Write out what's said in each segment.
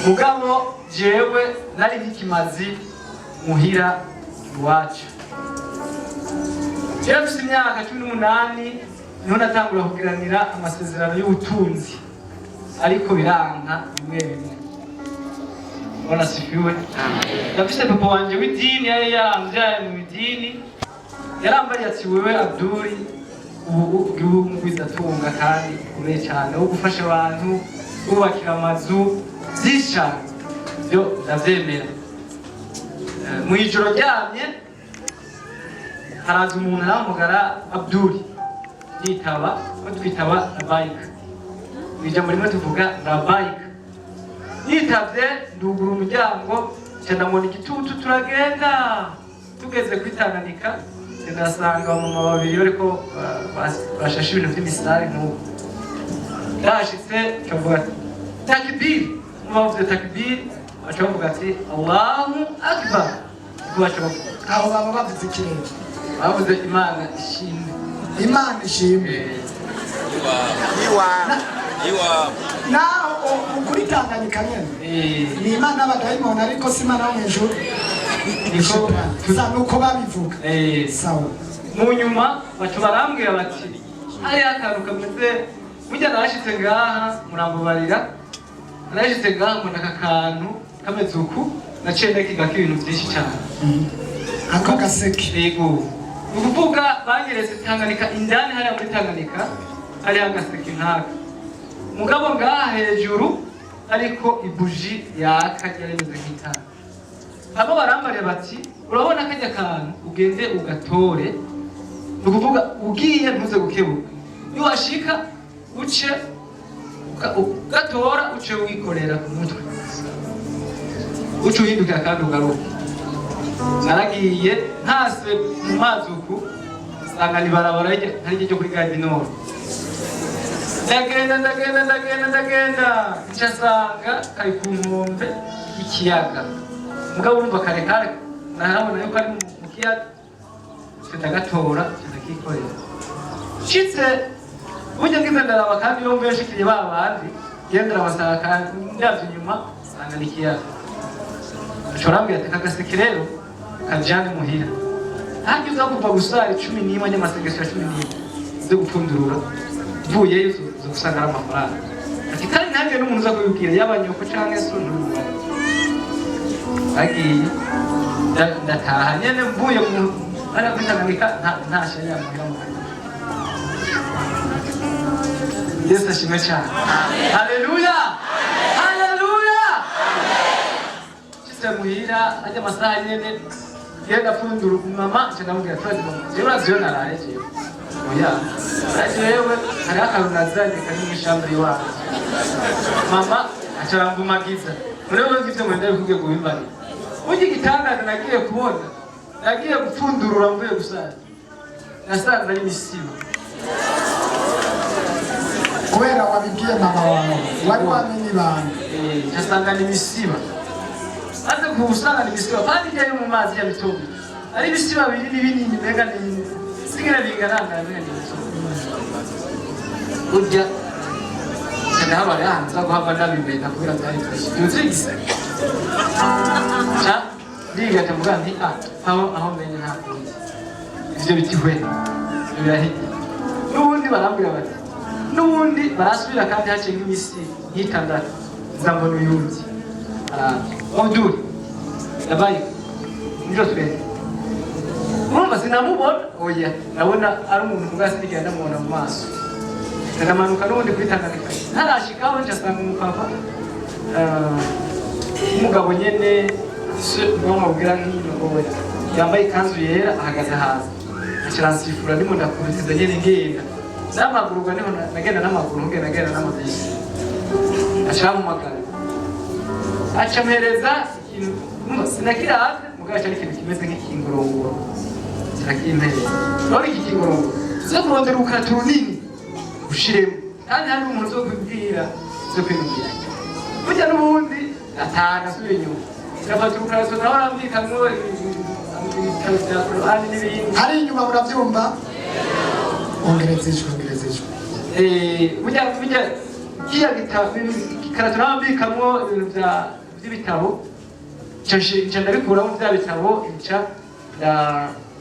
Mugabo jewe nari nk'ikimazi muhira iwacu. Jewe mfise imyaka 18 niho natangura kugiranira amasezerano y'ubutunzi, ariko biranka bimwe bimwe. Bwana asifiwe. Ndafise papa wanje w'idini, yari yaramvyaye mu idini, yarambariye ati: "Wewe Abduri, ubu ugihugu umugwizatunga kandi ukomeye cyane wo gufasha abantu, wubakira amazu byinshi cyane." Byo ndavyemera. Mu ijoro ryamye haraza umuntu arahamagara: "Abduri." Yitaba ko twitaba rabayika, mu ijambo rimwe tuvuga rabayika. Yitavye, ndugura umuryango, nca ndamubona igitutu, turagenda. Tugeze kuri Tanganyika, nca ndasanga abamama babiri bariko bashashe ibintu vy'imisari nk'uko. Ndahashitse, nca mvuga ati: "Takbiri." Bavuze takbiri, baca bavuga ati: "Allahu akbar." Ubwo baca bavuga Aho baba bavuze ikirere? Bavuze Imana ishimwe. Imana ishimwe. Naho kuri Tanganyika nyene? Ni Imana y'abadayimoni, ariko si Imana yo mw'ijuru. Niko. Sa nuko babivuga. Sawa. Mu nyuma baca barambwira bati hariho akantu kameze burya. Narashitse ngaha, murambabarira, narashitse ngaha mbona aka kantu kameze uku, naciye ndakigako ibintu byinshi cyane. Ako gaseke? Yego, ni ukuvuga banyeretse Tanganyika indani hariya muri Tanganyika hariho agaseke nk'aka, mugabo ngaha hejuru ariko ibuji yaka, ryari rimeze nk'itara. Abo barambariye bati: "Urabona kajya kantu, ugende ugatore." Ni ukuvuga ugiye ntuze gukebuka, niwashika uce ugatora, uce wikorera ku mutwe, uce uhindukira kandi ugaruke. Naragiye, ntase mu mazi uku, nsanga ni barabara hariryo ryo kuri Gare du Nord. Ndagenda, ndagenda, ndagenda, ndagenda, nca nsanga kari ku nkombe y'ikiyaga. Mugabo urumva kare kare nahabona yuko ari mu kiyaga. Nca ndagatora, nca ndakikorera. Nshitse burya ngize ndaraba, kandi iyo mvuye nshikiriye ba bandi, ngiye ndarabasanga, kandi ndavye inyuma nsanga ni ikiyaga. Ashobora ambwira ati: "Aka gaseke rero kajane muhira, ntabwo uza kuva gusara 11, y'amasengesho ya 11 zo gupfundurura, mvuyeyo uza gusanga ari amafaranga." Ati: "Kandi ntihagire n'umuntu uza kubibwira, yaba nyoko canke so, ntubibone." Bagiye, ndataha nyene, mvuye mu hariya kuri Tanganyika, ntashe muhira mu Kanyosha. Yesu ashimwe cyane. Haleluya, haleluya. Nshitse muhira ajya amasaha nyene, ngenda pfundura, mama nca ndamubwira: "Turazi mama, jewe urazi iyo naraye jewe? Oya, jewe hariho akantu nazanye kari mw'ishamba iwacu." Mama aca aramvumagiza. Noneho ivyo mwenda bikubwiye ngo wimbarire. Burya igitangaza nagiye kubona, nagiye gupfundurura mvuye gusaza, nasanze ari imisiba. Kubera wabibwiye mama wawe, wari wamenye ibanga. Nsanga ni imisiba. Maze kuwusanga ni imisiba, kandi ijyayo mu mazi ya mitobe ari ibisiba binini binini, mbega ni singira bingana, mbega ni imisiba. Burya ndahabaye ahantu nza guhava ndabimena kubera byari byinshi byuzuye igiseke. Ca ndiga, ndavuga nti: "Ah, aho menye nta kundi." Ivyo biti hwe, ivyo birahita. N'ubundi barambwira bati, n'ubundi barasubira, kandi haciye nk'imisi nk'itandatu, nza mbona uyundi araza: "Abdul, yabaye nijoro twese." Urumva sinamubona, oya, ndabona ari umuntu mugabo sinigera ndamubona mu maso. Ndamanuka n'ubundi kuri Tanganyika, ntarashikaho nca nsanga umupapa, umugabo nyene se niwo mubwira nk'ino, oya, yambaye ikanzu yera, ahagaze hanze, aca aransifura. Ndimo ndakubitiza nyene, ngenda n'amaguru, ubwo niho nagenda n'amaguru, ngenda ngenda n'amabisi. Aca arampamagara, aca ampereza ikintu. Urumva sinakiravye, mugabo aca ari ikintu kimeze nk'ikingorongoro, kirakimpereza. Urabona iki kingorongoro, tuze kurondera urukarato runini ushiremo, kandi hari umuntu uzo kubwira, uzo kwibwira. Burya n'ubundi atanu asubira inyuma, ngafata urukarato, nawe arambikamwo ibitabo bya Korani n'ibindi. Hari inyuma murabyumva? Ongereza ijwi, ongereza ijwi. Burya kiriya gitabo Ikarato narambikamwo ibintu vy'ibitabo, nca ndabikuramo vya bitabo, nca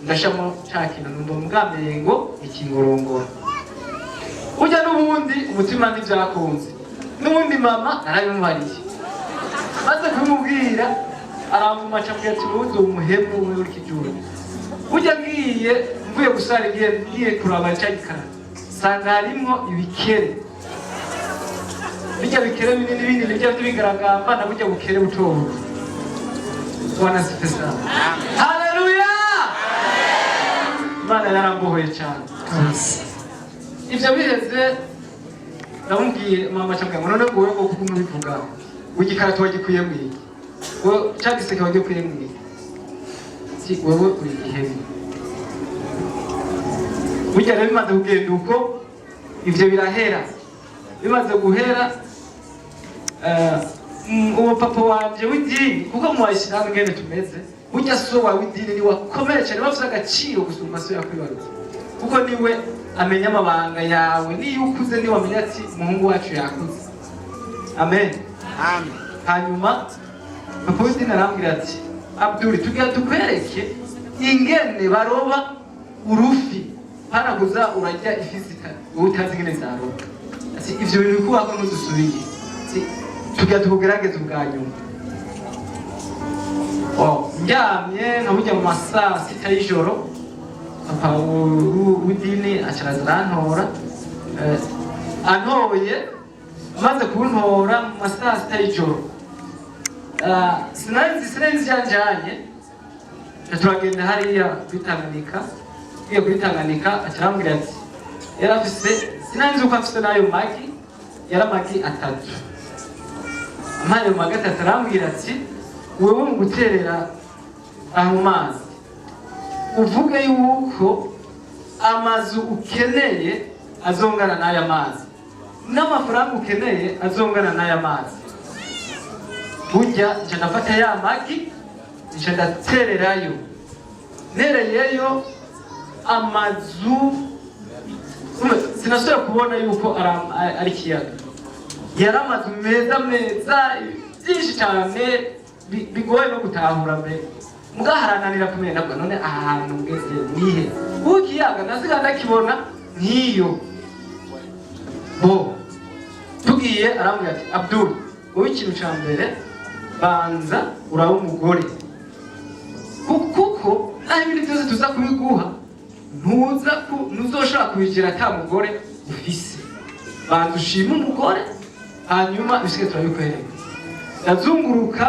ndashamo ca kintu, numva mugamengo ikingorongoro. Burya n'ubundi umutima ntivyakunze. N'ubundi mama narabimubariye, maze kubimubwira aramvuma, aca ambwira ati: "Ubundi umuhemu we uri kijuru." Burya ngiye mvuye gusara, ngiye kuraba ca gikarato, nsanga harimwo ibikere, bijya bikere binini binini, bijya vy'ibigaragamba, na burya bukere buto buto. Bwana asifiwe sana, haleluya! Imana yarambohoye cyane. Kabisa. Ivyo biheze, ndamubwiye mama, acambwira ngo: "None ngo wewe ngo kuko umubivuga, igikarato wagikuye mwiki? Wewe ca giseke wagikuye mwiki?" Ati: "Wewe uri igihemu." Burya rero bimaze kugenda uko, ivyo birahera. Bimaze guhera, uwo papa wanje w'idini, kuko mu bayisilamu ngene tumeze, burya so wawe w'idini ni wakomeye cyane, bafise agaciro gusumba so yakwibarutse, kuko niwe amenya amabanga yawe. Niyo ukuze niwe amenya ati: "Umuhungu wacu yakuze." Amen. Amen. Hanyuma papa w'idini arambwira ati: "Abduri, tugira tukwereke ingene baroba urufi, hana kuza urarya ifi wowe utazi ingene zaroba." Ati: "Ivyo bintu bikubako ntudusubiye." Ati: "Tugira tukugerageze ubwa nyuma." Oh, ndyamye nka burya mu masaa 6 y'ijoro, papa w'idini acaraza arantora. Antoye, amaze kuntora mu masaa 6 y'ijoro, sinari nzi ivyanjanye. Turagenda hariya kuri Tanganyika. Tugiye kuri Tanganyika, aca arambwira ati, yari afise, sinari nzi uko afise n'ayo magi, yari amagi atatu. Ampaye ayo magi atatu, arambwira ati: "Wewe mu guterera aho mu mazi, uvuge yuko amazu ukeneye azongana n'aya mazi, n'amafaranga ukeneye azongana n'aya mazi." Burya nca ndafata ya magi, nca ndatererayo. Nereyeyo amazu, sinasubira kubona yuko ari ikiyaga. Yari amazu meza meza, byinshi cyane, bigoye no gutahura mbere. Mugaharananira kumenya, ndavuga: "None aha hantu ngeze nihe?" Kuko ikiyaga nasiga ndakibona nk'iyo bo. Tugiye, arambwira ati: "Abdul, wowe ikintu cya mbere banza uraba umugore, kuko naho ibindi byose tuza kubiguha, ntuza ntuzoshobora kubigira ata mugore ufise. Banza ushime umugore, hanyuma ibisigaye turabikwereka." Ndazunguruka,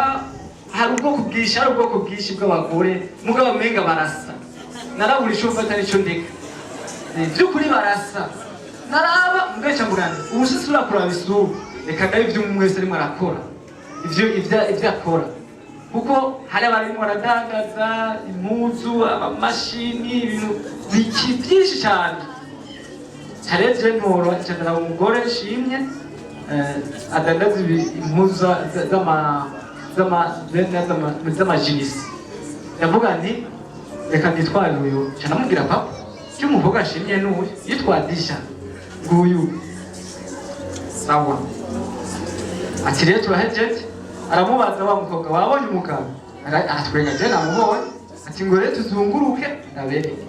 hari ubwoko bwinshi, hari ubwoko bwinshi bw'abagore, mugabo menga barasa. Narabura ico mfata n'ico ndeka. By'ukuri barasa. Naraba mugaca mugani, ubu sisubira kuraba isura, reka ndabe ivyo umwe wese arimo arakora, ivyo akora, kuko hari abarimo baradandaza impuzu, amamashini, ibintu biki byinshi cyane. Careje ntora, ncanira umugore nshimye, adandaza impuzu z'amajinisi. Ndavuga nti: "Reka nitware uyu." Nca ndamubwira: "Papa, icyo umukobwa nshimye n'uyu yitwa Disha, nguyu." "Sawa." Ati: "Rero turahejeje." Aramubaza wa mukobwa: "Wabonye umugabo?" Aratwenga: "Je namubonye." Ati: "Ngo rero tuzunguruke ndabereke."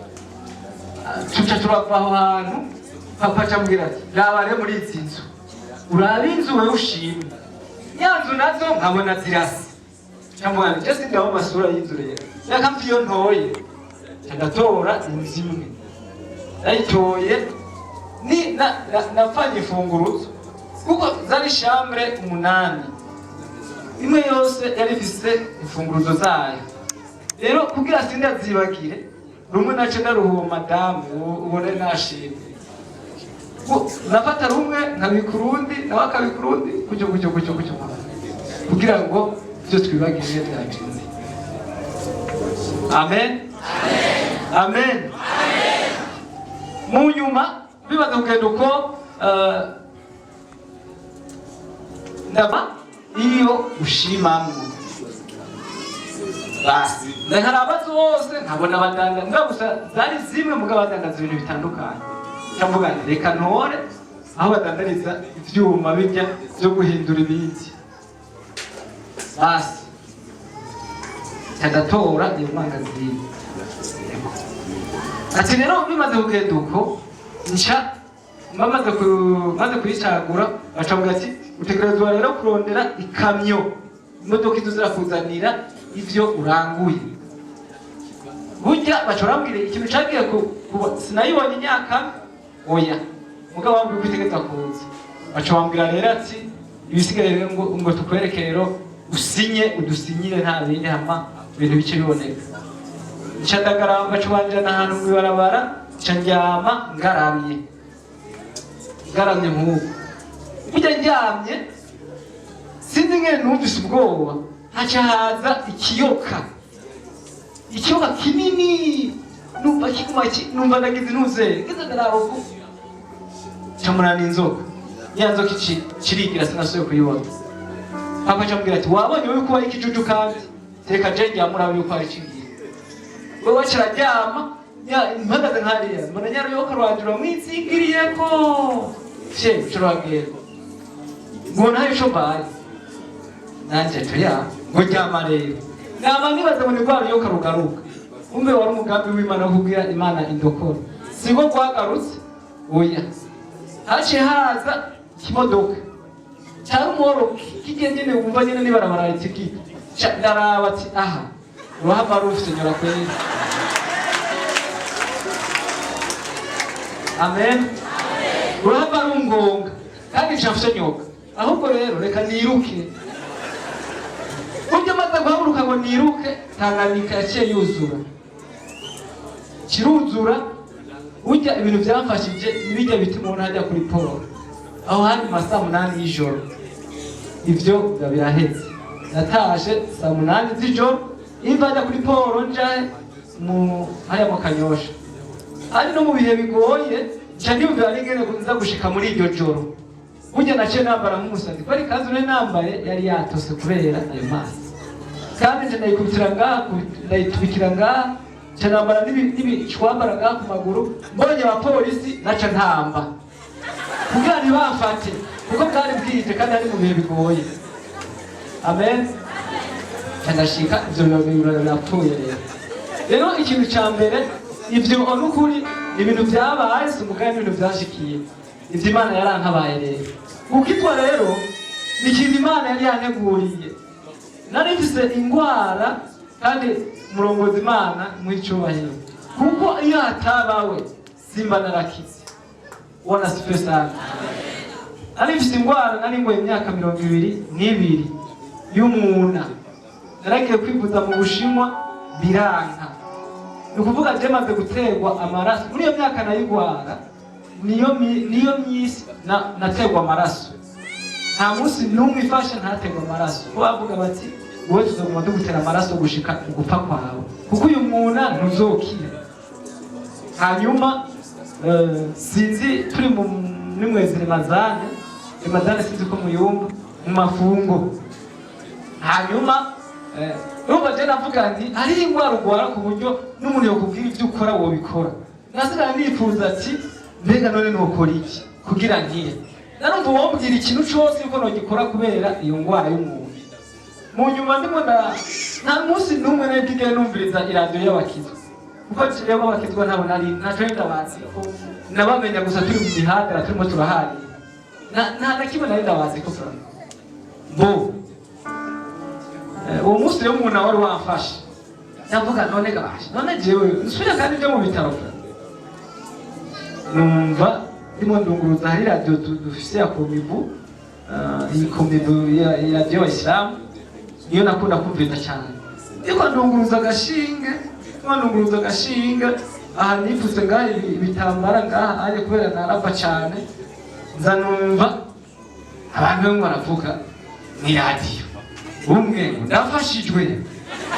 Tuca turava aho hantu, papa acambwira ati: "Raba rero muri izi nzu, uraba inzu wewe ushimye." Ya nzu nazo nkabona zirasa. Cyangwa je sindaba amasura y'inzu, rero reka mve iyo ntoye. Nca ndatora inzu imwe, ndayitoye, ni napfanye imfunguruzo, kuko zari chambre 8, imwe yose yari ifise imfunguruzo zayo. Rero kugira sindazibagire, rumwe nace ndaruha uwo madamu ubone nashimye. Nafata rumwe nkabika urundi, nawe akabika urundi, gutyo gutyo gutyo gutyo, kugira ngo ibyo twibagire byagenze. Amen, amen. Mu nyuma bibaza kugenda uko, ndaba iyo ushimamwo, basi nkaraba zose, nkabona abadandaza mbwa gusa zari zimwe, mugabo badandaza ibintu bitandukanye. Ndavuga nti: "Reka ntore." Aho badandariza ivyuma bijya byo guhindura ibindi. Basi ndatora iyo mangazini. Ati rero bimaze kugenda uko, nca maze kuyicagura, baca bavuga ati: "Utegerezwa rero kurondera ikamyo, imodoka izo kuzanira ivyo uranguye." Burya baca barambwira ikintu cagiye kuba, sinayibonye imyaka, oya, mugabo wambwiye ko itegereza kuza. Baca bambwira rero ati: "Ibisigaye rero ngo tukwereke rero, usinye, udusinyire, nta bindi, hama ibintu bice biboneka." Nca ndagarama, baca banjana ahantu mw'ibarabara, nca ndyama ngaramye, ngaramye nk'uko. Burya ndyamye, sinzi ngene numvise ubwoba, haca haza ikiyoka, ikiyoka kinini, numva kiguma numva ndagize intuzere, ngize ndaraba uku, nca mbona ni inzoka. Ya nzoka kirigira, sinasubiye kuyibona. Papa aca ambwira ati: "Wabonye wowe ko ari ikijuju, kandi reka je ndyamura yuko ari kigiye." Wewe kiraryama, mpagaze nkariya, mbona nyaruyoka rwanje ruramwizingiriyeko, she curagenda ngo ntayo ico mbaye nanje tuya ngo ryama. Rero nama nibaza ngo ni rwa ruyoka rugaruka, umbe wari umugambi w'Imana wo kugira Imana indokora. Siko rwagarutse, oya, haciye haza ikimodoka cyari umuhoro kigiye nyene, wumva nyene nibarabara ritigita. Ndaraba ati: "Aha uruhava rufite nyora kweri." Amen. Ruhava rungonga kandi nca mfite nyoka, ahubwo rero reka niruke. Burya maze guhaguruka ngo niruke, Tanganyika yaciye yuzura, kiruzura. Burya ibintu byamfashije nibijya biti umuntu hajya kuri poro, aho hari mu ma 8:00 y'ijoro, ivyo biba biraheze. Natashe 8:00 z'ijoro, imva ajya kuri poro, nja mu hariya mu Kanyosha, ari no mu bihe bigoye. Nca ndiyumvira n'ingene nza gushika muri iryo joro. Burya naciye nambara nk'umusazi, kubera ikanzu nari nambaye yari yatose kubera ayo mazi, kandi nca ndayikubitira ngaha, ndayitubikira ngaha, nca nambara n'ibicwambara ngaha ku maguru. Mbonye abapolisi naca ntamba kugira ntibamfate, kuko bwari bwije kandi ari mu bihe bigoye. Amen. Nca ndashika, ivyo biba birapfuye. Rero ikintu ca mbere, ivyo n'ukuri ni ibintu vyabaye, si umugani, ibintu vyashikiye, ivyo Imana yarantabaye. Rero gukizwa rero ni ikintu Imana yari yanteguriye. Nari mfise ingwara, kandi murongozi, Imana mw'icubahiro, kuko iyo hatabawe simba narakize. Bwana asifiwe sana. Nari mfise ingwara, nari ngoye imyaka 22 y'umuna. Naragiye kwivuza mu Bushinwa, biranka. Ni ukuvuga je maze guterwa amaraso muri iyo myaka nayigwara, niyo myisi naterwa amaraso. Nta munsi n'umwe ifashe ntaterwa amaraso, ko bavuga bati: "Wowe tuzoguma tugutera amaraso gushika ugupfa kwawe, kuko uyu mwuna ntuzokira." Hanyuma sinzi, turi mu muri mwezi Remazane, Remazane sinzi ko muyumva, mu mafungo. Hanyuma urumva je navuga nti hariho ingwara ugwara ku buryo n'umuntu yokubwira ivyo ukora wobikora. Nasigara nifuza ati: "Mbega none nokora iki kugira nkire?" Narumva uwombwira ikintu cose yuko nogikora kubera iyo ngwara y'umuntu. Mu nyuma ndimo nta munsi n'umwe nari bwigere numviriza iradiyo y'abakizwa, kuko jewe abakizwa ntabwo nari ntaco ndabazi ko nabamenya gusa turi mu mihanda turimo turaharira. Nta na kimwe nari ndabazi ko bo. Uwo munsi rero umuntu wari wamfashe, ndavuga: "None gabasha, none jewe nsubire kandi byo mu bitaro?" Numva ndimo ndunguruza, hari radiyo dufise ya Komibu, iyi Komibu ya radiyo y'Abayisilamu, niyo nakunda kumviriza cyane. Ndiko ndunguruza agashinge, ndiko ndunguruza agashinge aha, nipfutse ngaha ibitambara ngaha aje, kubera narava cyane. Nza numva abantu bamwe baravuga mw'iradiyo, umwe ngo: "Ndafashijwe,"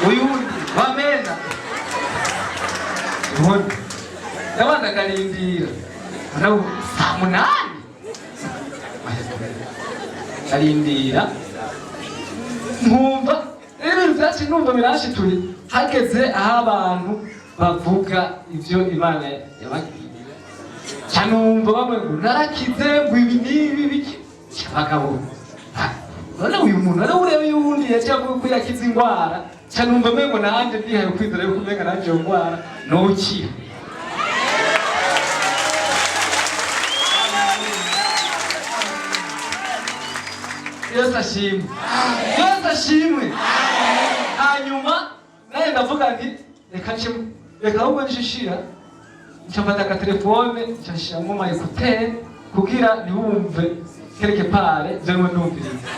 uyundi bamena. Ubundi ndabana ndarindira, nawe 8:00 ndarindira, nkumva rero ibintu byacu, numva biranshituye. Hageze aho abantu bavuga ivyo Imana yabagiriye, nca Numva bamwe ngo narakize, ngo ibi n'ibi biki. Abagabo, none uyu muntu none urebe y'uwundi yaciye avuga ko yakize indwara. Ca numva mengo nanjye ndihaye kwizera yuko umenga nanjye iyo ndwara nokira. Yesu ashimwe, Yesu ashimwe. Hanyuma nawe ndavuga nti reka nce, reka ahubwo nshishira, nca mfata agatelefone, nca nshiramo ma écouteurs kugira ntibumve quelque part ivyo ndimo ndumviriza.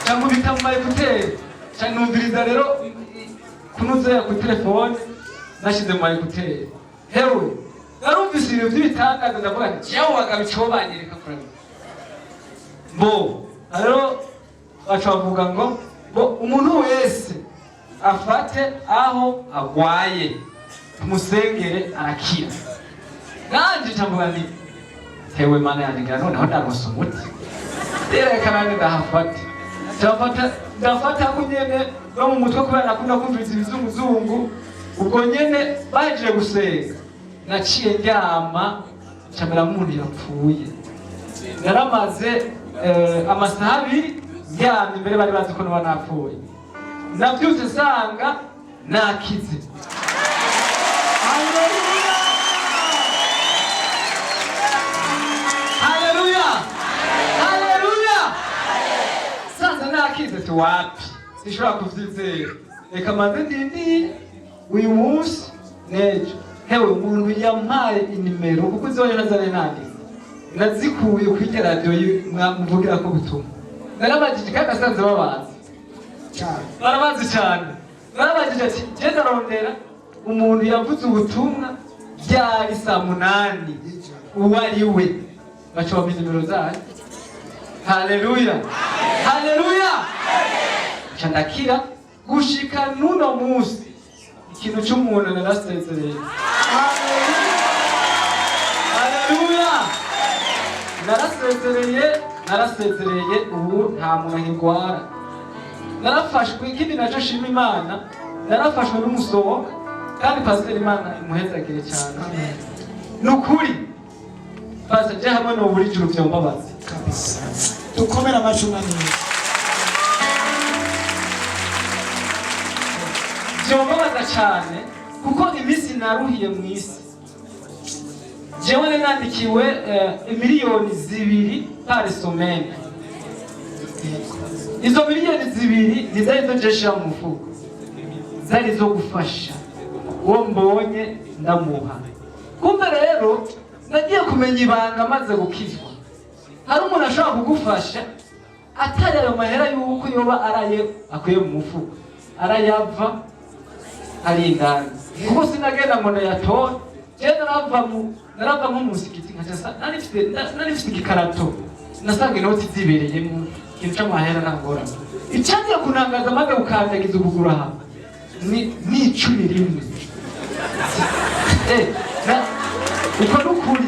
Nca nkubita mu ma écouteurs, nca numviriza rero kunuzeya ku telefone nashize mu ma écouteurs. Hewe, narumvise ibintu vy'ibitangaza, ndavuga nti jewe bagabo ico banyereka kurabika bo. Rero baca bavuga ngo bo umuntu wese afate aho agwaye tumusengere arakira. Nanje nca mvuga nti tewe Mana yanjye, ngira noneho ndaronse umuti, reka nanjye ndahafate. Ndafata, ndafata ko nyene no mu mutwe, kubera nakunda kumviriza ibizunguzungu. Ubwo nyene bahejeje gusenga naciye ndyama, ncamera nk'umuntu yapfuye. Naramaze amasaha 2 ndyamye, imbere bari bazi ko noba napfuye. Navyutse nsanga nakize. Haleluya! Haleluya, haleluya! Sanze nakize tuwapi, sinshobora kuvyizera, reka manze ndindire uyu munsi n'ejo. Hewe, umuntu yampaye inimero, kuko izo nazane nanditse nazikuye kuri radiyo muvugira ko butumwa. Narabajije kandi nasanze babazi cyane. Barabazi cyane. Narabajije ati je ndarondera umuntu yavuze ubutumwa byari saa 8, uwo ari we. Baca bampa inimero zayo. Haleluya, haleluya! Nca ndakira. Gushika n'uno munsi ikintu c'umuntu narasezereye. Haleluya, narasezereye, narasezereye. Ubu nta muntu nkigwara, narafashwe. Ikindi nacyo shima Imana, narafashwe n'umusohoka. Kandi pasiteri, Imana imuhezagire cyane, ni ukuri pasiteri, je hamwe n'uburi ijuru vyombabaza. Kabisa, dukomere amashyi neza. Vyombabaza cyane, kuko iminsi naruhiye mu isi, jewe nari nandikiwe 2 miliyoni par semaine. Izo 2 miliyoni ntizari zo nshira mu mufuko, zari zo gufasha uwo mbonye ndamuha. Kumbe rero nagiye kumenya ibanga maze gukizwa: hari umuntu ashobora kugufasha atari ayo mahera y'uko yoba araye akuye mu mufuko, arayava ari indani, kuko sinagenda ngo ndayatore. Jewe narava nko mu musigiti nkaca nari mfise igikarato, nasanga inoti zibereyemo, ikintu c'amahera nta ngorane. Icagiye kunangaza maze gukandagiza ukuguru aha ni 11. Uko nukuri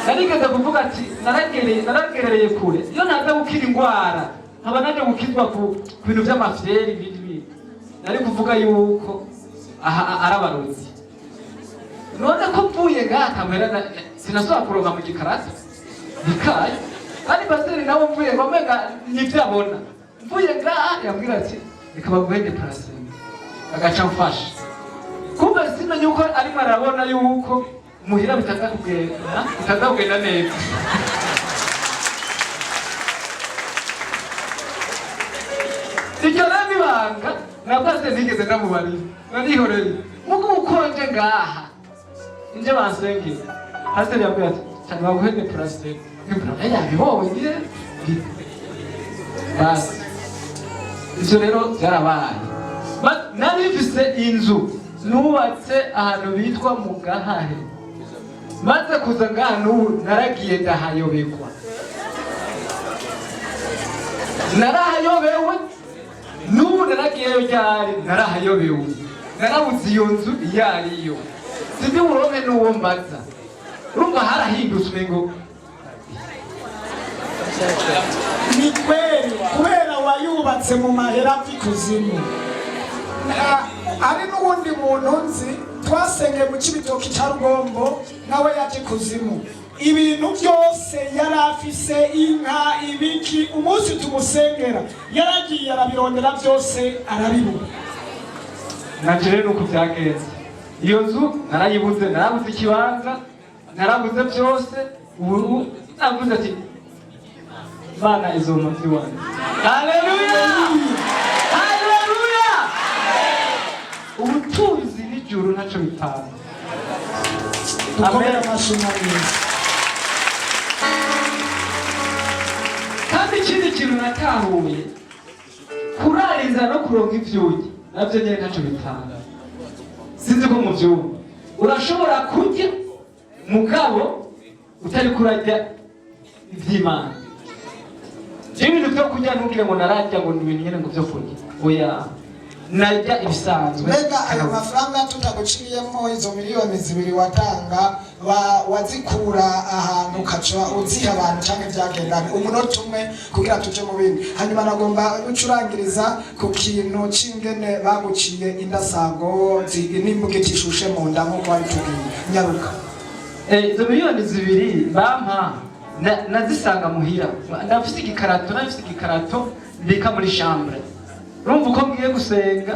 narigeze kuvuga ati naragerereye kure. Iyo ntaza gukira indwara, nkaba naje gukizwa ku bintu vy'amafyeri, ibindi bintu, nari kuvuga yuko aha ari abarozi. None ko mvuye ngaha kamera sinasubira kuronka mu gikarata bikaye. Kandi pasiteri nawe mvuye ngo menga nivyo abona, mvuye ngaha yambwira ati reka baguhe déplacement, agaca mfasha. Kumbe simenye uko arimo arabona yuko muhira bitaza kugenda neza. Iryo rero nibanga na pasiteri nigeze ndamubarira, narihoreye. Mugo ukonje ngaha inje bansengera, pasiteri yambwira ati cyane baguhe déplacement, yabibonye. Basi ivyo rero byarabaye. Nari mfise inzu nubatse ahantu bitwa mu Gahahe. Maze kuza ngaha n'ubu naragiye ndahayobekwa, narahayobewe. N'ubu naragiyeyo ryari, narahayobewe, narabuze iyo nzu iyo ariyo, sindi buronke n'uwo mbaza. Urumva harahindutse umengo. Ni kweli, kubera wayubatse mu mahera ava ikuzimu. Ari n'uwundi muntu nzi twasengeye mu Cibitoki ca Rugombo, nawe yaje kuzimu, ibintu byose yari afise, inka, ibiki, umunsi tumusengera yaragiye arabirondera byose arabibura. Nanje rero nuko byagenze, iyo nzu narayibuze, narabuze ikibanza, narabuze byose. Ubu navuze ati Imana izompa iwanjye. Haleluya, haleluya! Ubutunzi n'ijuru ntaco bitanga. Dukomere Amen. amashyi Umwami Yesu. Kandi ikindi kintu natahuye, kurariza no kuronka ivyo urya navyo nyene ntaco bitanga. Sinzi ko muvyumva. Urashobora kurya mugabo utari kurarya ivy'Imana. Jewe ibintu vyo kurya, ntugire ngo nararya ngo ni ibintu nyene ngo vyo kurya, oya, narya ibisanzwe. Mbega ayo mafaranga tutaguciriyemo, izo miliyoni 2 watanga, wazikura ahantu ukaca uziha abantu canke vyagendana? Umunota umwe kugira tuje mu bindi. Hanyuma nagomba ucurangiriza ku kintu c'ingene baguciye indasago n'imbugiti ishushe mu nda nk'uko wabitubwiye. Nyaruka. Izo miliyoni 2 bampa nazisanga muhira, ndafise igikarato, nafise igikarato mbika muri chambre. Urumva uko ngiye gusenga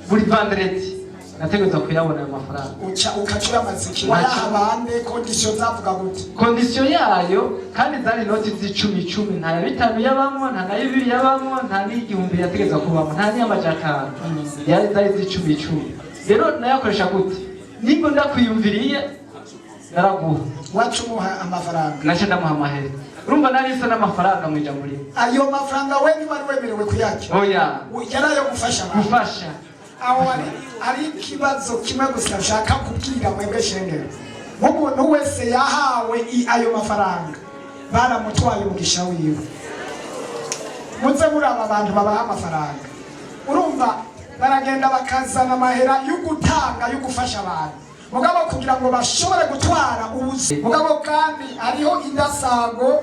buri vendredi nategerezwa kuyabona ayo mafaranga. Uca ukacura amaziki, wayaha bande? Conditions zavuga gute? Condition yayo kandi zari inoti z'icumi icumi, nta ya bitanu yabamwo, nta na bibiri yabamwo, nta n'igihumbi yategerezwa kubamwo, nta n'iy'amajana atanu. Yari zari z'icumi icumi. Rero nayakoresha gute? Nimba ndakwiyumviriye naraguha. Waca umuha amafaranga? Nace ndamuha amahera. Urumva nari isa n'amafaranga mu ijambo rimwe. Ayo mafaranga we ntiwari wemerewe kuyarya? Oya. Yari ayo gufasha abantu? Gufasha. Aho hari ikibazo kimwe gusa nshaka kubwira mwebwe shengero. Nk'umuntu wese yahawe ayo mafaranga, baramutwaye umugisha wiwe. Muze muri aba bantu babaha amafaranga, urumva baragenda bakazana amahera yo gutanga, yo gufasha abantu, mugabo kugira ngo bashobore gutwara ubuzima. Mugabo kandi hariho indasago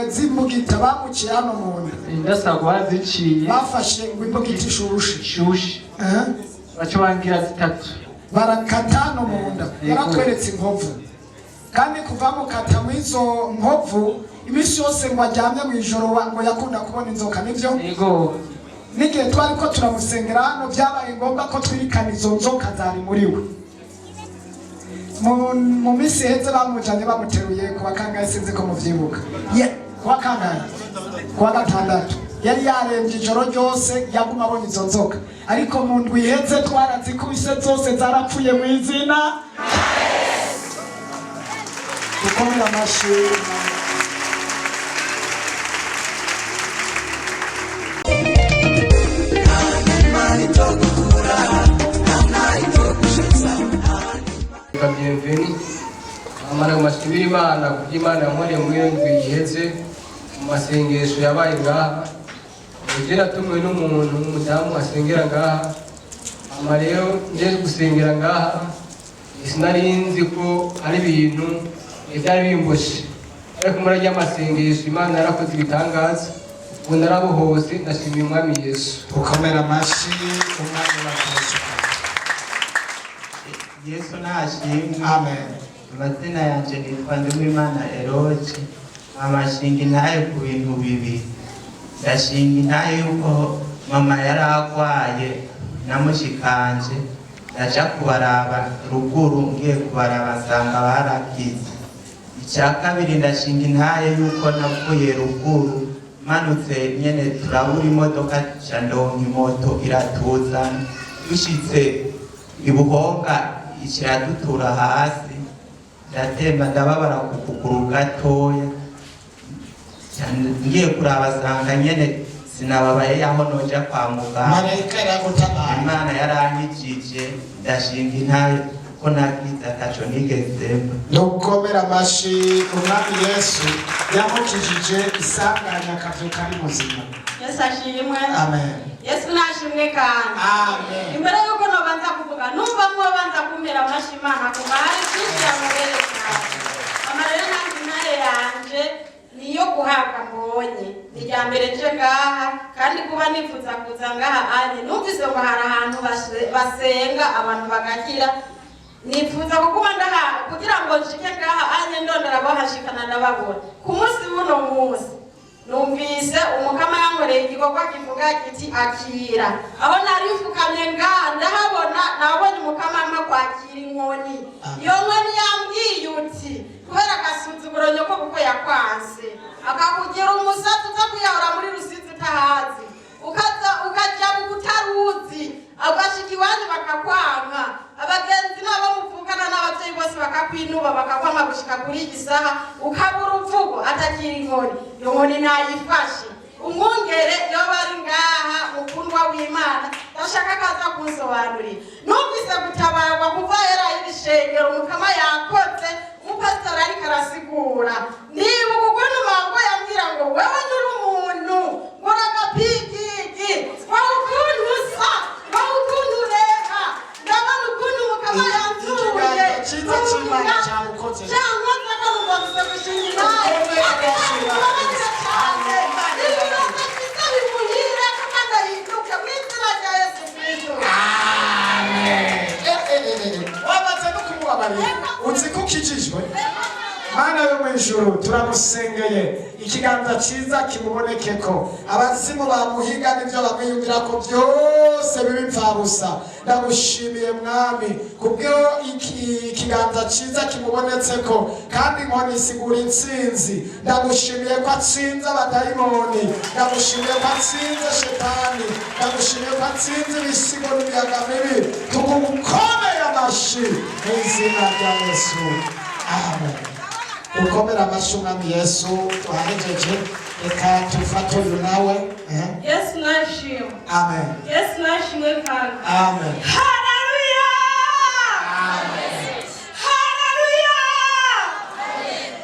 z'imbugita bamuciye hano mu nda. Indasago baziciye. Bafashe ngo imbugita ishushe. Ishushe. Baca bangira zitatu. Barakata no mu nda. Yego. Yaratweretse inkovu, kandi kuva mukata mu izo nkovu, iminsi yose ngo aryamye mu ijoro ngo yakunda kubona inzoka, nivyo? Yego. N'igihe twari ko turamusengera hano, byabaye ngombwa ko twirikana izo nzoka zari muri we. Mu minsi iheze bamujanye bamuteruye ku wa kangahe? Sinzi ko muvyibuka. Ku wa kangahe? Ku wa gatandatu. Yari yarembye ijoro ryose, yaguma abona izo nzoka, ariko mu ndwi iheze twarazikubise zose, zarapfuye mu izina. Dukomere amashi. Reka Bienvenu amara mashimira Imana kubyo Imana yankoreye muri iyo ndwi iheze mu masengesho yabaye ngaha. Ejo natumiwe n'umuntu w'umudamu asengera ngaha. Ama rero nje gusengera ngaha, sinari nzi ko ari ibintu byari bimboshe, ariko muri arya masengesho Imana yarakoze ibitangaza. Ubu narabohose, ndashimiye Umwami Yesu. Dukomere amashi Umwami wacu Yesu. Yesu nashimwe. Amen. Amazina yanjye nitwa Nduwimana Eroge. Amashinga intahe ku bintu bibiri. Ndashinga intahe yuko mama yari agwaye namushikanje, ndaja kubaraba ruguru, ngiye kubaraba nsanga barakize. Icya kabiri, ndashinga intahe yuko navuye ruguru manutse nyene turabura imodoka, ca ndonka imoto iratuzana, dushitse ibuhonga ikiradutura hasi, ndatemba ndababara ku kuguru gatoya. Ngiye kuraba sanga nyene sinababaye yaho noja kwa muganga. Marayika yaragutabaye. Imana yarankijije, ndashinga intahe ko nakize ataco nigezemba. Dukomere amashi Umwami Yesu yamukijije isanganya akavyuka ari muzima. Yesu ashimwe. Amen. Yesu nashimwe kandi. Amen. Imbere yuko nobanza kuvuga, numva mwobanza kumpera amashi Imana kuva hari byinshi yamubereye cyane. Amarero nanjye intare yanje niyo guhabwa mbonye. Ni irya mbere nje ngaha kandi. Kandi kuba nifuza kuza ngaha anye, numvise ngo hari ahantu basenga abantu bagakira. Nifuza kuguma ndaha kugira ngo nshike ngaha anye, ndondora bohashikana ndababona. Ku munsi w'uno munsi numvise Umukama yankoreye igikorwa kivuga kiti: "Akira." Aho nari mfukamye ngaha, ndahabona, nabonye Umukama ampa kwakira inkoni. Iyo nkoni yambwiye uti: "Kubera agasuzuguro nyoko kuko yakwanse, akakugira umusatsi, uza kwiyahura muri Rusizi utahazi, ukaza ukaja utaruzi, ugashika iwanyu bakakwanka, abagenzi n'abo muvukana n'abavyeyi bose bakakwinuba, bakakwama gushika kuri iyi saha, ukabura uvugo, atakira inkoni." Iyo nkoni nayifashe. Umwungere yoba ari ngaha, mukundwa w'Imana, ndashaka kaza kunsobanurira. Numvise gutabarwa kuva hera y'ibishengero Umukama yakoze. Umupasitori ariko arasigura, nibuka ukuntu mango yambwira ngo: "Wewe nturi umuntu, ngo uragapigigi, wowe ukuntu usa, wowe ukuntu ureha." Ndabona ukuntu Umukama yanzuye. Ikiganza cyiza cy'Imana cyagukoze. Cyankoze ko numva gusa gushinga inaye. Imbabarire cyane, ibibazo byiza bimuhire kandi ahinduke mu izina rya Yesu Kristo. Wamaze no kumubabarira, uzi ko ukijijwe. Mana yo mu ijuru, turamusengeye, ikiganza cyiza kimubonekeko. Abazimu bamuhiga n'ibyo bamwiyumvira ko byose biba imfabusa. Ndagushimiye Mwami kubwo ikiganza cyiza kimubonetseko, kandi inkoni isigura intsinzi. Ndagushimiye ko atsinze abadayimoni, ndagushimiye ko atsinze Shetani, ndagushimiye ko atsinze ibisigo n'imiyaga mibi. Tugukomeye amashyi mu izina rya Yesu, amen. Dukomere amashyi Umwami Yesu. Twahejeje, reka tufate uyu nawe, eh? Yesu nashimwe. Amen. Yesu nashimwe kandi. Amen. Haleluya, haleluya!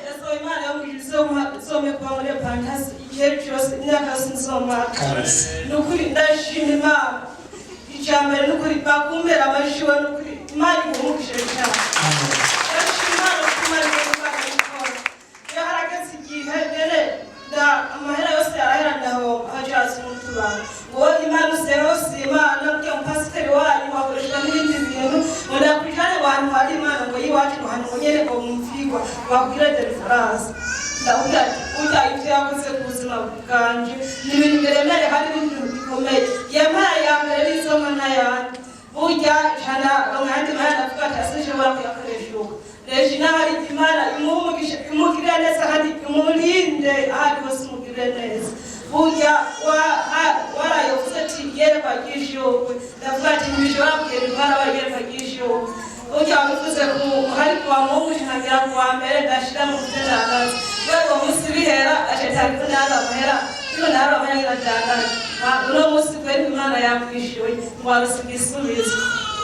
Yesu, Imana yo mu ijuru izompe kuba muri pantasi igihe cyose, imyaka yose nzomara. Kabisa. Ni ukuri ndashima Imana. Icya mbere ni ukuri bakumbera amashyi we, ni ukuri Imana iguhumukije cyane. Amen. Ndashima Imana kuko Imana igomba gukora. Iyo harageze igihe mbere amahera yose yarahera, ndahomba, hajaza umutubara ngo Imana usenga hose, Imana bwe umupasiteri wanyu wakoreshwa n'ibindi bintu, ngo ndakwijane ngo ahantu hari Imana, ngo yiwacu, ngo ahantu ngo nyene ngo mumvigwa wakwira deliverance. Ndakubwira ati burya ibyo yakoze ku buzima bwanje ni ibintu biremereye kandi ni ibintu bikomeye. Yampaye ya mbere n'izoma n'ayandi, burya jana ayandi mahera, ndavuga ati sinshobora kuyakoresha uko. Regina, hari Imana imuhe umugisha, imugirire neza kandi imurinde aho ari hose, imugirire neza. Burya warayovuze ati yerekwa ry'ishurwe, ndavuga ati ntibishobora kugenda indwara yerekwa ry'ishurwe. Burya wabivuze ku hari kuwa Mungu, nkagera ku wa mbere ndashira mu byo ndangaza. Kubera uwo munsi bihera, ashetani ko ndaza amahera, iyo ndahari amahera ndangaza. Uno munsi kweri Imana yakwishyuye ngo warose igisubizo.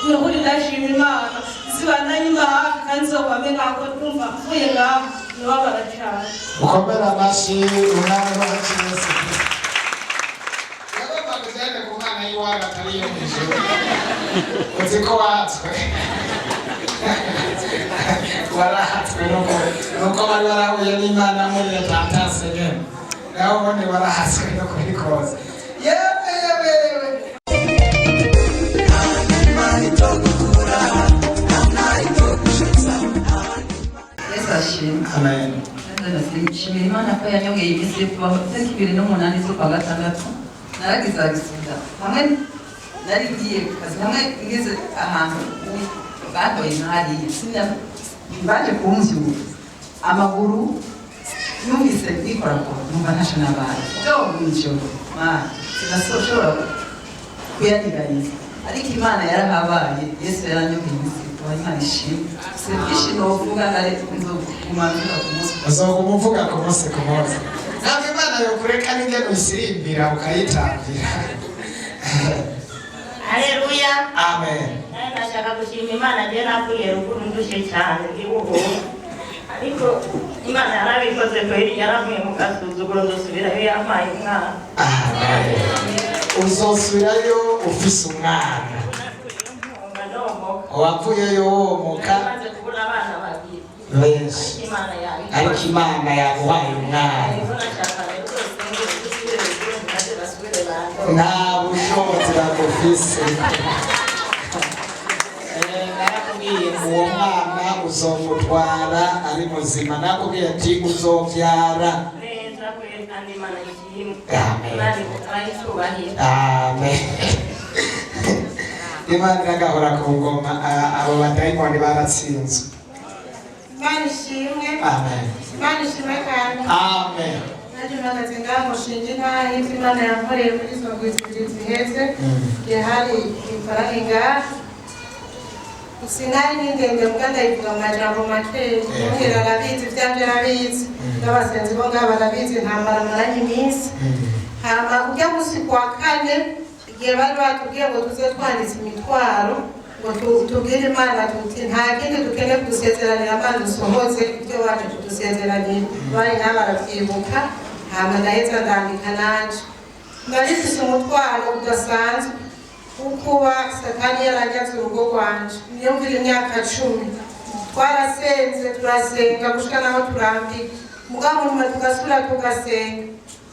Ni ukuri ndashima Imana, zibandanye imba hafi kandi nzokwame ngaho. Ndumva mvuye ngaho nababara cyane. Ukomere amashyi Umwami wacu Yesu Kristo. Yagomba kugenda ku mwana y'iwabo atari iyo mu ijuru. Uzi ko watswe, Warahatswe nuko bari warahuye n'Imana muri iyo tantase nyene, nawe ubundi warahatswe no kuri kose. Yewe, yewe, yewe! Itogukura. Yesu ashimwe. Amen. Nshimira Imana ko yanyongeye iminsi yo kubaho. Itariki 28 z'ukwa gatandatu naragize accident, hamwe nari ngiye ku kazi, hamwe ngeze ahantu batoye nkahariya. Baje kumvyura amaguru, numvise nikorakora, numva ntasho nabaye byo mw'ijoro. Mana, sinashobora kuyanyeganyeza, ariko Imana yarahabaye. Yesu yaranyongeye iminsi yo kubaho. Imana ishimwe. Si byinshi novuga, ngare nzoguma mvuga ku munsi. Uzoguma uvuga ku munsi ku munsi. Ntabwo Imana yokureka n'ingene uyisirimbira ukayitambira. Haleluya. Amen. Nawe ndashaka gushima Imana. Njye navuye ruguru ndushye cyane, ndi buhoro, ariko Imana yarabikoze kweri, yaravuye mu gasuzuguro, nzosubirayo yampaye umwana. Amen. Uzosubirayo ufise umwana. Nkumva ndomoka. Wavuyeyo womoka. Maze kubura abana babiri. Benshi. Ariko Imana yabikoze. Ariko Imana yaguhaye umwana. Ariko nashaka rero rwose ngo dusubire ruguru maze basubire bandore. Ufise. Narakubwiye uwo mwana uzomutwara ari muzima, nakubwiye ati uzovyara. Neza kweli, kandi Imana ishimwe. Amen. Imana icyubahiro. Amen. Imana iragahora ku ngoma. Abo badayimoni baratsinzwe. Imana ishimwe. Amen. Imana ishimwe kandi. Amen. Nanjye mpagaze ngaha mushinga intahe y'ibyo Imana yankoreye muri izo ndwi zibiri ziheze. Igihe hari ifaranga ngaha sinari ni ndende, mbwa ndayivuga mu majambo makeya. Mwungere arabizi, ivyanje arabizi, n'abasenzi bo ngaha barabizi, intambara maranye iminsi. Hama ujya musi kwa kane, igihe bari batubwiye ngo tuze twanditse imitwaro, ngo tubwire Imana tuti nta kindi dukeneye kudusezeranira, Imana dusohoze ibyo wacu tudusezeranira. Bari nabo baravyibuka. Hama ndaheza ndandika nanje. Nari mfise umutwaro udasanzwe wo kuba Satani yaranyaze urugo rwanje. Niyo mvira imyaka 10 twarasenze, turasenga gushika naho turambika, mugabo nyuma tugasubira tugasenga,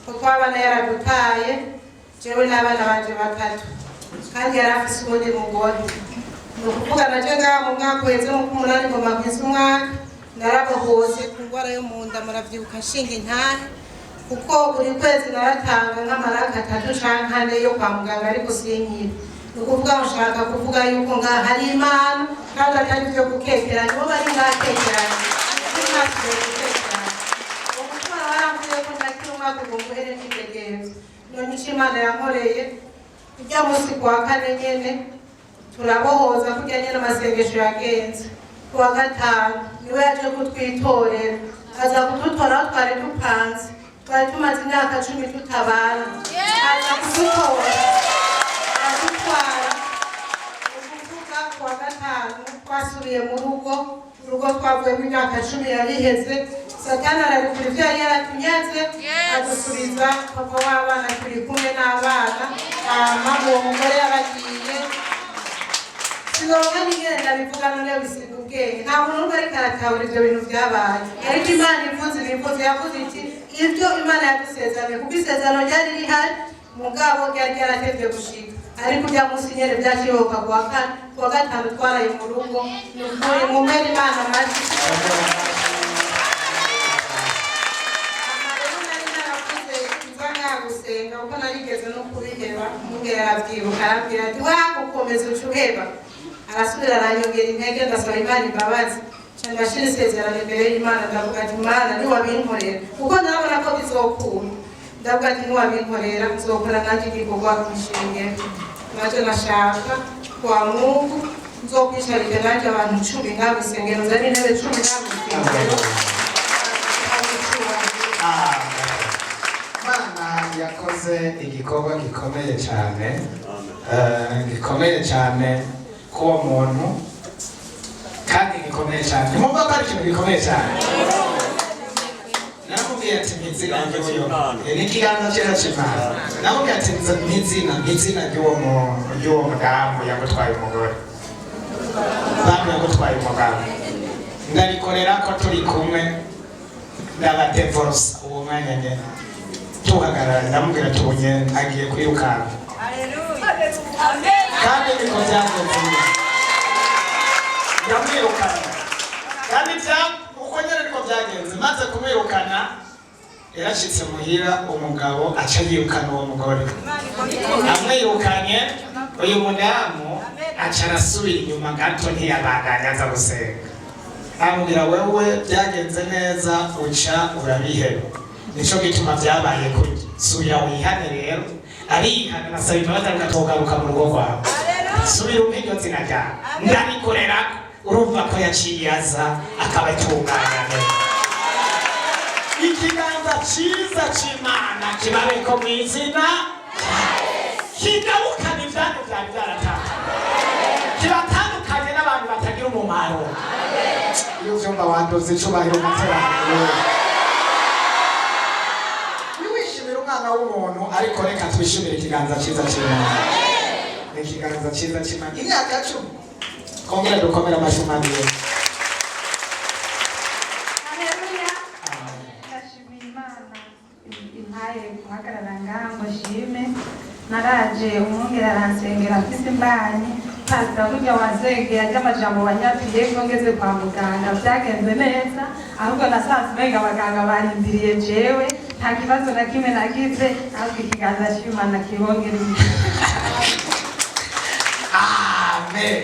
kuko abana yaradutaye, jewe n'abana banje batatu, kandi yari afise uwundi mugore. Ni ukuvuga naje ngaha mu mwaka uheze mu k'umunani, ngoma kwiza umwaka, narabohose ku ndwara yo mu nda. Muravyibuka nshinga intahe, kuko buri kwezi naratanga nk'amaraka atatu canke ane yo kwa muganga, ariko sinkira. Ni ukuvuga ngo nshaka kuvuga yuko ngaha hari Imana, kandi atari ibyo gukekeranya, bo bari ngakekeranya, ntibasigaye gukekeranya. Umutwaro waramvuye ko ndakira umwaka ugomba uhere nitegereza. None ico Imana yankoreye ujya munsi kuwa kane nyene, turabohoza kurya nyene amasengesho yagenze. Kuwa gatanu niwe yaje kutwitorera, aza kudutora aho twari dupanze. Twari tumaze imyaka 10 tutabana, aza kudutora aradutwara. Ukuvuga kuwa gatanu twasubiye mu rugo, urugo twavuyemo imyaka 10 yari iheze. Satani ararikura ibyo yari yaratunyaze, adusubiza papa w'abana, turi kumwe n'abana. Hama uwo mugore yaragiye, sinonka n'ingene ndabivuga, noneho bisiga ubwenge. Nta muntu n'umwe ariko aratahura ibyo bintu byabaye, ariko Imana ivuze ibivuze, yavuze iti ibyo Imana yadusezeraniye, kuko isezerano ryari rihari, mugabo ryari ryaratevye gushika. Ariko ujya munsi nyene byashoboka, kuwa kane, kuwa gatanu twaraye mu rugo. Ni ukuri mumere Imana amashyi. Rero nari narakuze nza ngaha gusenga, kuko narigeze no kubiheba. Umwungere arabyibuka, arambwira ati wagukomeza uca uheba. Arasubira aranyongera intege, ndasaba Imana imbabazi, nca ndashira isezerano imbere y'Imana. Ndavuga ati Imana niwabinkorera, kuko ndabona ko bizokunda, ndavuga ati niwabinkorera nzokora nanjye igikorwa kw'ishengero. Nacyo nashaka kwa Mungu nzokwicarika nanjye abantu 10 ngaha mw'isengero, nzane intebe 10 ngaha mw'isengero. Imana yakoze igikorwa gikomeye cyane, gikomeye cyane k'uwo muntu, kandi gikomeye cyane. Ntimwumva ko ari ikintu gikomeye cyane? Naramubwiye ati mw'izina ry'uyo, ni ikiganza cyera cy'Imana. Namubwiye ati mw'izina ry'uwo mudamu yagutwaye umugore, bantu yagutwaye umugabo, ndarikorera ko turi kumwe, ndabadevorosa uwo mwanya nyene tuhagarara. Ndamubwira tubonye agiye kwirukanka, kandi niko byagenze. Ndamwirukana, kandi uko nyene niko byagenze. Maze kumwirukana, yarashitse muhira, umugabo aca yirukana uwo mugore. Amwirukanye, uyu mudamu aca arasubira inyuma gato, ntiyabandanya aza gusenga. Amubwira wewe byagenze neza, uca urabiheba, nico gituma byabaye kurya, subira wihane. Rero arihana, asaba imbabazi, ariko atogaruka mu rugo rwawe, subira umpe iryo zina ryawe ndabikorera. Urumva ko yaciye aza akaba atunganya neza. Ikiganza ciza c'Imana kibabeko mu izina, kigarukana ibyanyu byari byaratandukanye, kibatandukanye n'abantu batagira umumaro. Iyo uvyumva wanduza icubahiro umuteraniro, ntiwishimire umwana w'umuntu, ariko reka twishimire ikiganza ciza c'Imana. Ni ikiganza ciza c'Imana. Imyaka 10. Twongere dukomere amashyi Umwami Yesu. Haleluya. Ndashimira Imana impaye guhagarara ngaha ngo nshime. Naraje. Naraje, umwungere aransengera mfise imbanyi. Pasita, burya wansengeye arya amajambo wanyatuye ko ngeze kwa muganga byagenze neza, ahubwo nasanze umenga abaganga barindiriye jewe. Nta kibazo na kimwe nagize, ahubwo ikiganza c'Imana kibongera imigisha. Amen.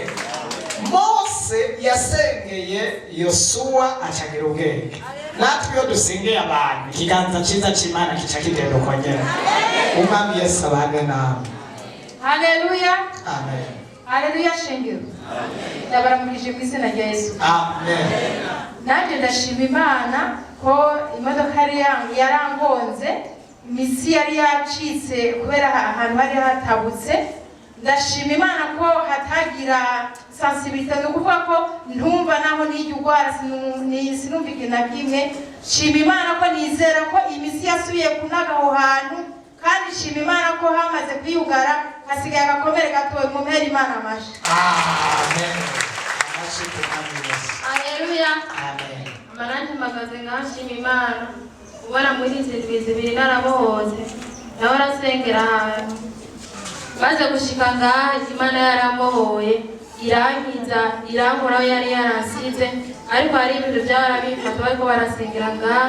Mose yasengeye Yosuwa acagira ubwenge. Natwe iyo dusengeye abantu, ikiganza cyiza cy'Imana kica kigenda uko nyene. Umwami Yesu abane namwe. Haleluya! Amen. Haleluya, shengero! Ndabaramukije mu izina rya Yesu. Amen. Nanjye ndashima Imana ko imodoka yari yarangonze, imitsi yari yacitse kubera ahantu hari hatabutse. Ndashima Imana ko hatagira sensibilité, ni ukuvuga ko ntumva naho nijya urwara, sinumva ikintu na kimwe. Shima Imana ko nizera ko imitsi yasubiye kunaga aho hantu, kandi shima Imana ko hamaze kwiyugara, hasigaye agakomere gatoya. Mumpere Imana amashi. Amen. Amashyi ku Mwami Yesu. Haleluya! Amen. Amananje mpagaze ngaho nshima Imana ubona muri izi ndwi 2 narabohotse. Nawe arasengera ahantu, maze gushika ngaha Imana yarambohoye, irankiza, irankuraho yari yaransize. Ariko hari ibintu byahora bimfata, bariko barasengera ngaha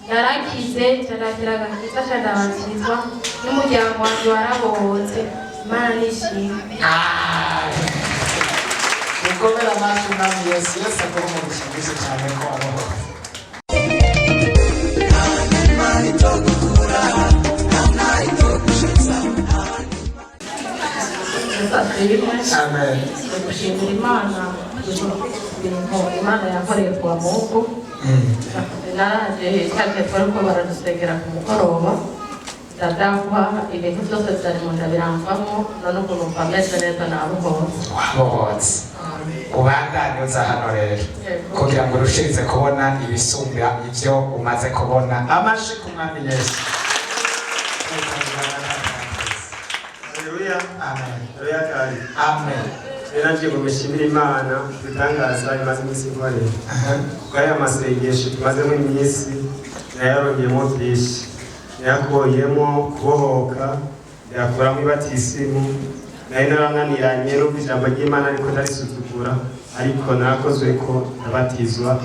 narakize, ndakira agakiza, ca ndabatizwa n'umuryango wanje warabohotse. Imana nishimwe. Mukomere amashyi Umwami Yesu. Yesu aguhe umugisha mwinshi cyane ko wabohotse. Imana itogukura, nta itogushitsa. Amen. Gushimira Imana ibintu Imana yakoreye kwa Mungu. Naraje cyagihe twariko baradusengera ku mugoroba, ndadahwa, ibintu byose byari mu nda biramvamo. None ubu numva meze neza, nabohotse. Wabohotse, ubandanye uza hano rero kugira ngo urushirize kubona ibisumba ibyo umaze kubona. Amashyi ku Mwami Yesu. Haleluya. Amen. Haleluya kandi. Amen. Rero nje ngo mushimire Imana ibitangaza imaze iminsi ikorera. Kuko aya masengesho tumazemo iminsi nayarongeyemo byinshi. Nayakuyemo kubohoka, nayakuramo ibatisimu, nari narananiranye n'ubwo ijambo ry'Imana ariko ndarisuzugura, ariko narakozwe ko ndabatizwa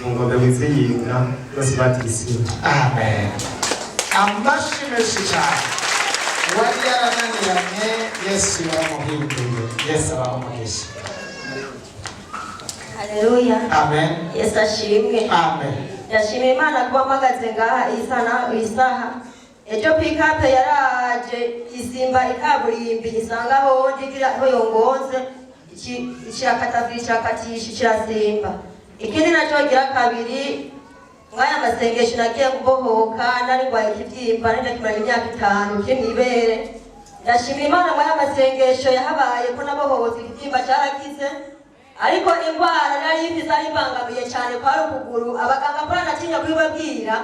mu ngombe mwiziyinga yose batisimu. Amen. Amashyi menshi cyane. Uwari yarananiranye, Yesu yaramuhinduye. Yesu abaha umugisha. Haleluya. Amen. Yesu ashimwe. Amen. Ndashimira Imana kuba mpagaze ngaha isana isaha. Ejo pick-up yaraje isimba ikaburimbi isanga aho ndigira aho yongonze, ikirakata, kirakatisha, kirasimba. Ikindi nacyo gira kabiri, mwaya masengesho nagiye kubohoka. Nari ndwaye ikibyimba, nari ndakimara imyaka 5 kiri mw'ibere. Ndashimira Imana mwaya masengesho yahabaye ko nabohotse, ikibyimba cyarakize. Ariko indwara nari mfise ari imbangamiye cyane kwari ukuguru. Abaganga mbona natinya kubibabwira,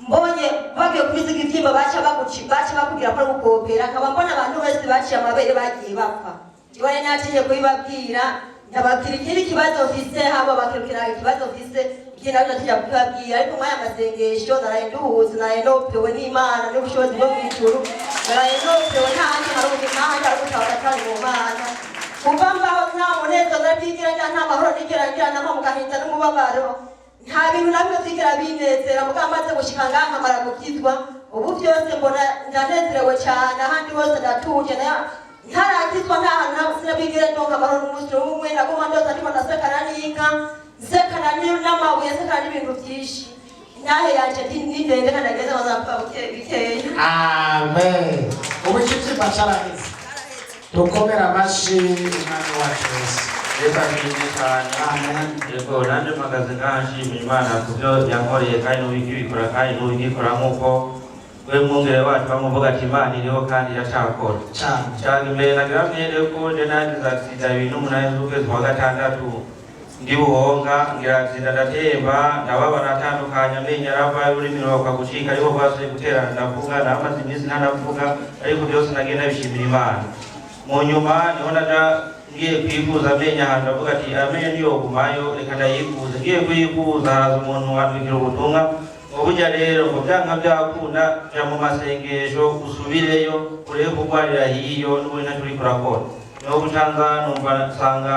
mbonye bagiye kubiziga ibyimba baca baguci, baca bakubwira ko ari gukopera, nkaba mbona abantu bose baciye amabere bagiye bapfa. Jewe nari natinye kubibabwira, ndababwira ikindi kibazo mfise, habo bakirukira ikibazo mfise, ikindi nabyo natinya kubibabwira. Ariko mwaya masengesho naraye nduhutse, naraye nopewe n'Imana n'ubushobozi bwo mw'ijuru, naraye nopewe. Nta handi hari nta handi hari ubutabazi atari mu Mana. Kuva mbaho nta munezero nabyigira ngira, nta mahoro nigera ngira, nama mu gahinda n'umubabaro, nta bintu na bimwe byigera binezera. Mugabo maze gushika ngaha nkamara gukizwa, ubu byose mbona ndanezerewe cyane, ahandi hose ndatuje. Ntarakizwa nta hantu sinabigera ndonka amahoro n'umunsi n'umwe. Naguma ndota ndimo ndasekana n'inka, nsekana n'amabuye, nsekana n'ibintu byinshi. Intahe yanje ni ndende kandi ageze bazapfa bikeya. Amen. Ubu ikibyimba cyaraheze. Dukomere amashyi Umwami wacu Yesu. Reka nshimye cyane. Yego, nanjye mpagaze ngaha nshimira Imana ku byo yankoreye, kandi n'ubu ikibikora, kandi n'ubu igikora, nk'uko we mwungere wacu bamuvuga ati Imana iriho kandi iracyakora cyane. Imbere nagira mwere ko nje nagize accident 28 z'ukwezi kwa gatandatu ndi Buhonga, ngira accident, ndatemba, ndababara, atandukanye, amenyo arava, ururimi ruhakwa gucika, ariko rwasubiye guterana, ndavuga. Namaze iminsi ntanavuga, ariko byose nagenda bishimira Imana. Mu nyuma niho naja ngiye kwivuza amenyo ahantu, ndavuga ati amenyo niyogumayo, reka ndayikuze. Ngiye kuyikuza, haraza umuntu wandikira ubutumwa ngo Ngo burya rero ngo byanka byakunda, ja mu masengesho usubireyo, urebe kurwarira hiyo n'ubundi ntacyo uriko urakora. Niho gucanza numva nsanga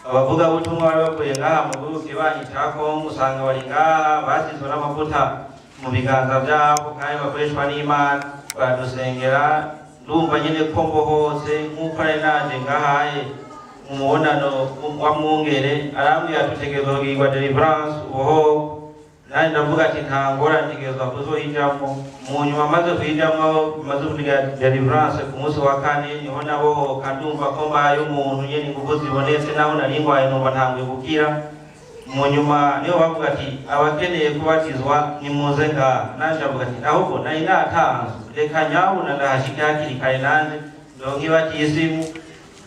abavugabutumwa bari bavuye ngaha mu gihugu kibanyi ca Kongo, usanga bari ngaha basizwe n'amavuta mu biganza byabo kandi bakoreshwa n'Imana, baradusengera, ndumva nyine ko mbohotse nk'uko nari naje ngahaye mu mubonano wa mwungere, arambwira ati utegerezwa kugirwa deliverance ubohowe. Nanjye ndavuga ati nta ngorane, ntegerezwa kuzoyijamwo. Mu nyuma maze kuyijamwo, maze kugira deliverance ku munsi wa kane, niho nabohoka, ndumva ko mbaye umuntu nyene, inguvu zibonetse, naho nari ngwaye numva ntanguye gukira. Mu nyuma niho bavuga ati abakeneye kubatizwa nimuze ngaha. Nanje avuga ati ahubwo nari natanzwe, reka nyabuna ndahashike hakiri kare nanje ndonke ibatisimu.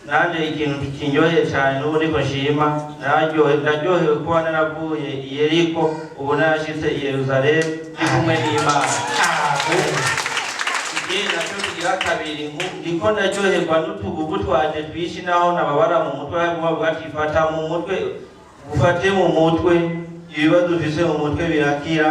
Nanje ikintu kinyoheye cyane n'ubu ndiko nshima, ndaryohewe kuba naravuye i Yeriko, ubu narashitse i Yerusalemu ndi kumwe n'Imana. Ikindi nacyo kigira kabiri, ndiko ndaryoherwa n'utugugu twanje twishi, naho nababara mu mutwe, harimo bavuga ati fata mu mutwe, ufate mu mutwe, ibibazo ufise mu mutwe birakira.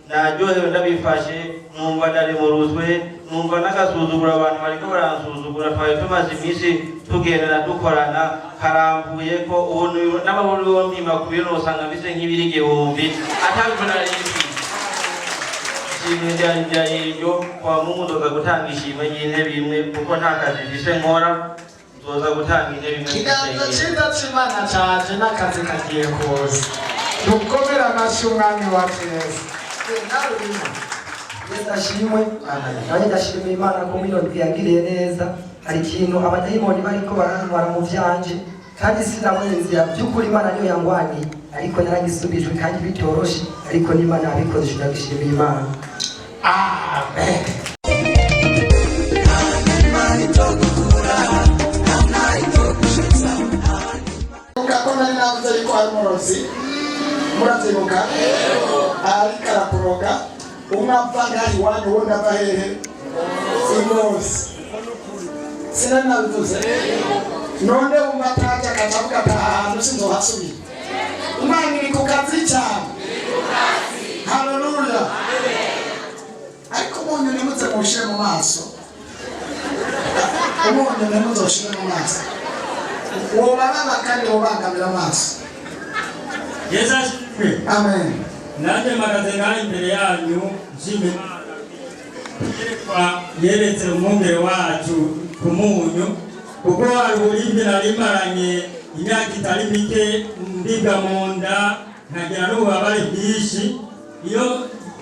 Naryohewe ndabifashe, numva ndaremuruzwe, numva n'agasuzuguro abantu bariko baransuzugura twari tumaze iminsi tugendana dukorana karambuye ko ubu n'amaburu yompi mpima ku biro usanga mfise nk'ibiri 1000 atabyo nari mfise. Ishimwe ryari ryari iryo kwa Mungu, nzoza gutanga ishimwe ry'intebe imwe kuko nta kazi mfise nkora, nzoza gutanga intebe imwe. Ikiganza cyiza cy'Imana cyaje n'akazi kagiye kuza. Dukomere amashyi Umwami wacu Yesu. Nawe urimo. Yesu ashimwe. Nanjye ndashimira Imana ko muri ino ndwi yangiriye neza. Hari ikintu abadayimoni bariko barantwara mu vyanje kandi sinabonye inzira. By'ukuri Imana niyo yangwaniye, ariko naragisubijwe kandi bitoroshe, ariko n'Imana yabikoze, ndabishimira Imana. Amen. Ibuka ko nari navuze yuko hari umurozi, muravyibuka, ariko arakuroga, umwe ava ngaha iwanyu, uwundi ava hehe? Ingozi. Sinari nabivuze? None wumva ataje akaca avuga ati aha hantu sinzohasubira. Imana iri ku kazi cyane. Haleluya! Ariko umunyu ntimuze muwushire mu maso, umunyu ntimuze mu maso, wobababa kandi wobangamira amaso. Yesu ashimwe. Amen. Nanjye mpagaze ngaha imbere yanyu nshima Imana yerekwa yeretse umwungere wacu ku munyu, kuko hari uburibwe nari maranye imyaka itari mike ndibwa mu nda, nkagira n'ububabare bwinshi. Iyo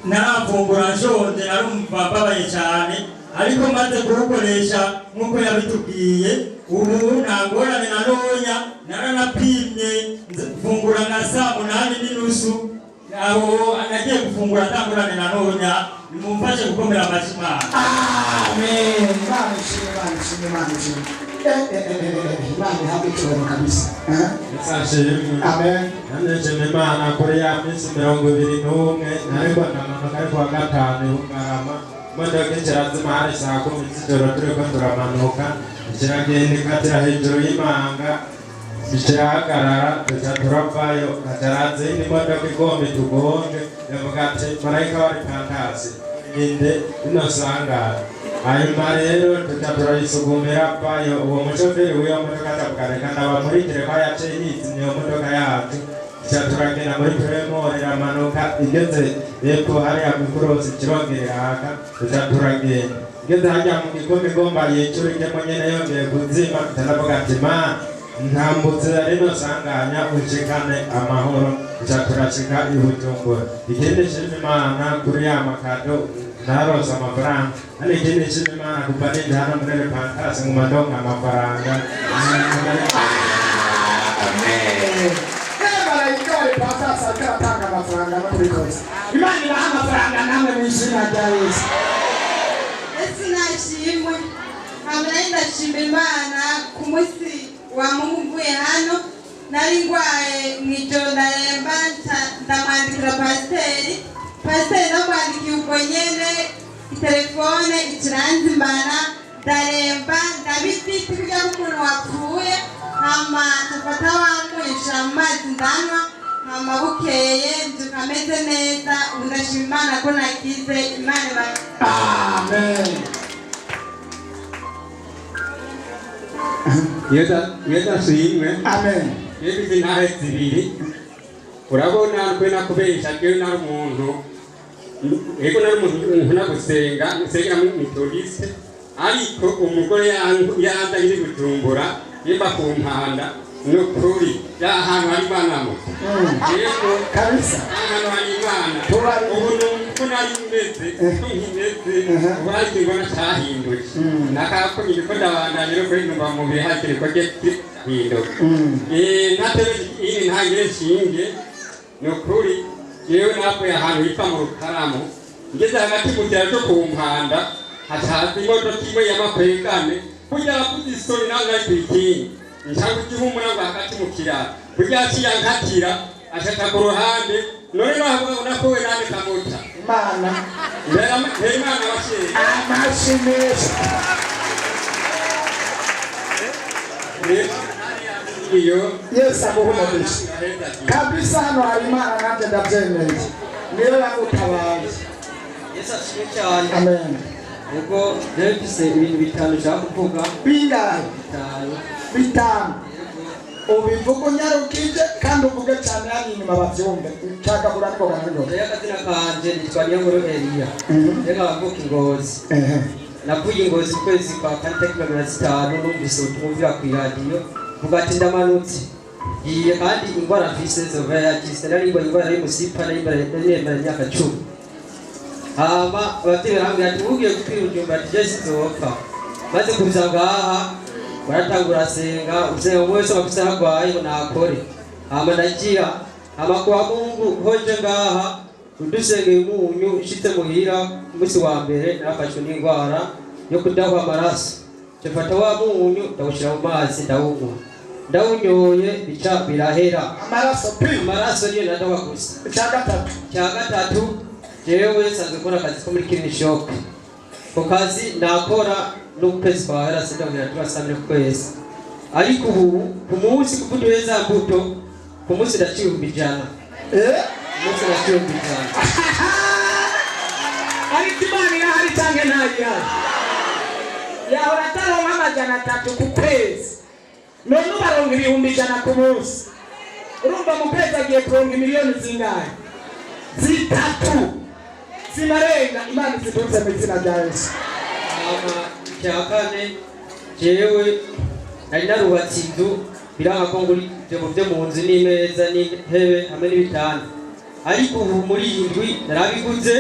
narafungura nshonje narumva mbabaye cyane, ariko maze kuwukoresha nk'uko yabitubwiye, ubu nta ngorane na ntoya. Naranapimye mfungura nka saa 8:30, aho nagiye gufungura nta ngorane na ntoya. Nimumfashe gukomera amashyi Imana. Amen. Imana ishimwe, Imana ishimwe, Imana ishimwe. Imana ihabwe icyubahiro kabisa. Eh? Yesu ashimwe. Amen. Nanjye nshima Imana kuri ya minsi 21 nariko ndamanuka, ariko wa gatanu i Bugarama, imodoka ikirazima, hari saa 10 z'ijoro, turiko turamanuka, ikiragenda ikatira hejuru y'imanga, kirahagarara, tuca turavayo, hacaraza iyindi modoka igomba itugonge, yavuga ati marayika wa repentance inde ino sangara. Hanyuma rero tuca turayisugumira vayo, uwo mushoferi w'iyo modoka acavuga reka ndabamurikire ko yaciye yizimya iyo modoka yacu, tuca turagenda muri turemore, iramanuka, igeze hepfo hariya kw'ikorosi kirongera iraka, tuca turagenda, igeze harya mu gikumi igomba yicurikemo nyene yongeye kuzima, tuca ndavuga ati Mana ntambutse rino sanganya ushikane amahoro, tuca turashika i Bujumbura. Ikindi nshima Imana kuri ya makado narose amafaranga, kandi ikindi nshima Imana kuva ninja hano muri repentance nguma ndonka amafaranga. Amen. Marayika wa repentance ariko aratanga amafaranga no kubikoza. Imana ibaha amafaranga namwe mu izina rya Yesu. Yesu nashimwe. Hama nari ndashima Imana ku munsi wa Mungu mvuye hano nari ngwaye mw'ijoro ndaremba, ndamwandikira pasiteri, pasiteri ndamwandikiye ubwo nyene telefone ikiranzimana, ndaremba ndabifite kurya nk'umuntu wapfuye. Hama tufata wa munyu nshira mu mazi ndanywa. Hama bukeye mbyuka meze neza. Ubu ndashima Imana ko nakize. Imana iba. Amen. Yesu ashimwe. Amen. Yesu, intahe zibiri. Urabona, twe nakubesha, jewe nari umuntu, ego, nari umuntu nkunda gusenga, nsengera muri Methodiste, ariko umugore yanzanye iri Bujumbura yimba ku Mpanda. Ni ukuri ya hantu hari Imana mo, yego. Kabisa. Ahantu hari Imana. Ubu numva nari meze ko nkimeze ubu, ariko mbona cyahinduye nakakunyira ko ndabandanya no kuri numva mu mubiri hakiri ko gihinduka. Ntatebe iyi ntangire nshinge. Ni ukuri yewe navuye ahantu hitwa mu Rukaramu, ngeze hagati mu kiraro cyo ku Mpanda, hacaza imodoka imwe y'amakwegane. Burya abavuze isoni nawe nari kwikinga nshaka igihumura ngo hagati mu kiraro, burya yaciye ankatira ashaka ku ruhande. None navuga ngo nakowe nande kamuta. Imana. Mbere Imana abashehe. Amashi meza. Iyo. Yesu aguhe umugisha kabisa. Hano hari Imana, nanjye ndabyemeye, niyo yagutabaye. Yesu ashimwe cyane. Amen. Ubwo rero mfise ibintu bitanu nshaka kuvuga. Bingahe? Bitanu. Bitanu. Ubivuga unyarukije kandi uvuge cyane, hano inyuma babyumve. Cagagura ningoga na ningoga. Rero akazina kanje nitwa Niyonkuru Eliya. Rero nkaba mvuka i Ngozi. Navuye i Ngozi ukwezi kwa kane tariki 25. Numvise ubutumwa buvira ku iradiyo, vuga ati ndamanutse ngiye, kandi indwara mfise zova yakize. Nari ndwaye indwara y'umusipa, nari maranye imyaka 10. Hama abavyeyi barambwira ati ugiye gupfira Bujumbura, ati je sinzopfa. Maze kuza ngaha baratangura asenga, usenga umwe wese bafise aho agwaye ngo nakore. Hama ndagira hama kwa Mungu hoje ngaha udusengeye umunyu. Nshitse muhira umunsi wa mbere narafashwe n'indwara yo kudahwa amaraso. Mfata wa munyu ndawushira mu mazi, ndawunywa. Ndawunyoye bica birahera. Amaraso pi. Amaraso niyo nadahwa gusa. Icya gatatu. Icya gatatu, jewe nsanzwe nkora akazi ko muri clean shop. Ku kazi nakora n'ukwezi kwahera sindabwira tubasamire ku kwezi, ariko ubu ku munsi, kuko duheza mbuto, ku munsi ndaciye 100,000. Ku munsi ndaciye 100,000. Ariko Imana irahari cyangwa ntayihari? Yahora ataronka 300 ku kwezi, none ubu aronka 100,000 ku munsi. Urumva mu kwezi agiye kuronka miliyoni zingahe? 3 zinarenga. Imana izitunze mu izina rya Yesu. Hama icya kane, jewe nari narubatse inzu, biranga ko ngura ivyombo vyo mu nzu n'imeza n'intebe hamwe n'ibitanda, ariko ubu muri iyi ndwi narabiguze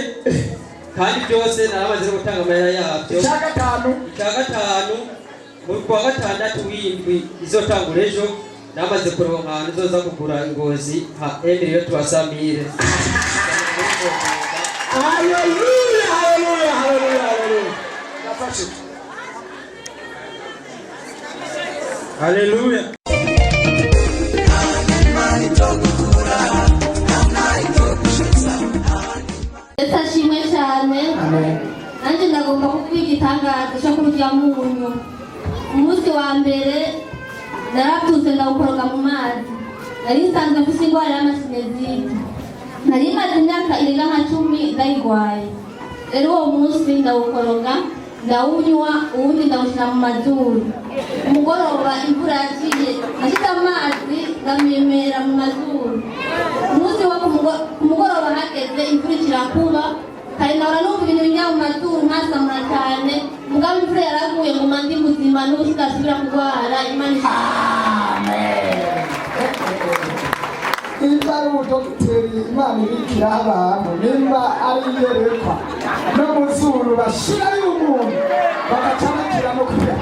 kandi byose naramaze no gutanga amahera yabyo. Icya gatanu. Icya gatanu, mu kwa gatandatu w'indwi izotangura ejo, namaze kuronka ahantu uzoza kugura i Ngozi ha emiliyo tubasamire. Haleluya, haleluya, haleluya, haleluya! Ndafashije. Haleluya. Imana itogukura, nta itogushitsa. Yesu ashimwe cyane. Nanjye ndagomba kuvuga igitangaza cyo kurya munyu. Umunsi wa mbere narabyutse ndawukoroga mu mazi. Nari nsanzwe mfite indwara y'amasinezite, nari maze imyaka irenga nka 10 ndayirwaye. Rero uwo munsi ndawukoroga, ndawunywa, uwundi ndawushyira mu mazuru. Umugoroba imvura yaciye, nashyize amazi ndamemera mu mazuru. Umunsi wo ku mugoroba hageze imvura ikirakuba kare, nahora numva ibintu bijya mu mazuru nkasamura cyane. Mugabo imvura yaraguye nguma ndi muzima, n'ubu sidasubira kurwara. Imana Nimba ari ubudogiteri Imana ibikiraho abantu, nimba ari iyerekwa, no mu zuru bashirayo umuntu bagaca bakira no kurya.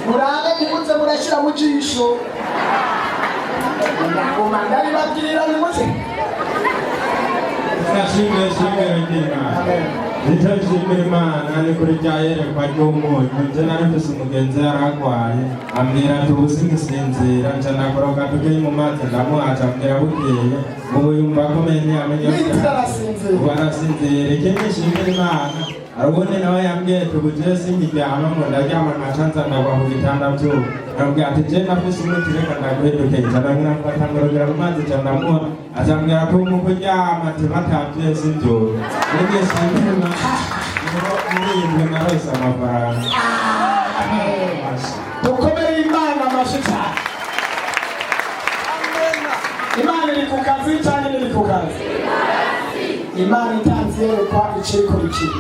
Murabe ntimuze murashyira mu jisho. Ndaguma ndabibabwira, nimuze. Ndashimye, shimwe ry'Imana. Icyo nshimira Imana ni kuri rya yerekwa ry'umunyu. Nje nari mfise umugenzi yaragwaye, ambwira ati ubu singisinzira. Nca ndakoroka tugeyi mu mazi, ndamuhaca, ambwira bukeye ubu yumva akomeye, ntiyamenye. Arasinzira. Ubu arasinzira. Ikindi nshimira Imana, Hari ubundi nawe yambwiye ati ubu jewe sinkiryama, ngo ndaryama nkacanza ndagwa ku gitanda vyubu. Ndamubwira ati je nafise umuti, reka ndaguheduke. Nca ndamufata ngorogera mu mazi, nca ndamuha, acambwira ko mu kuryama ati batavye simvyuka. Nibyo shimira muri iyi ndwi narose amafaranga. Dukomere Imana amashyi cyane. Imana iri ku kazi cyangwa iri ku kazi? Imana itanze yerekwa icyikurikira: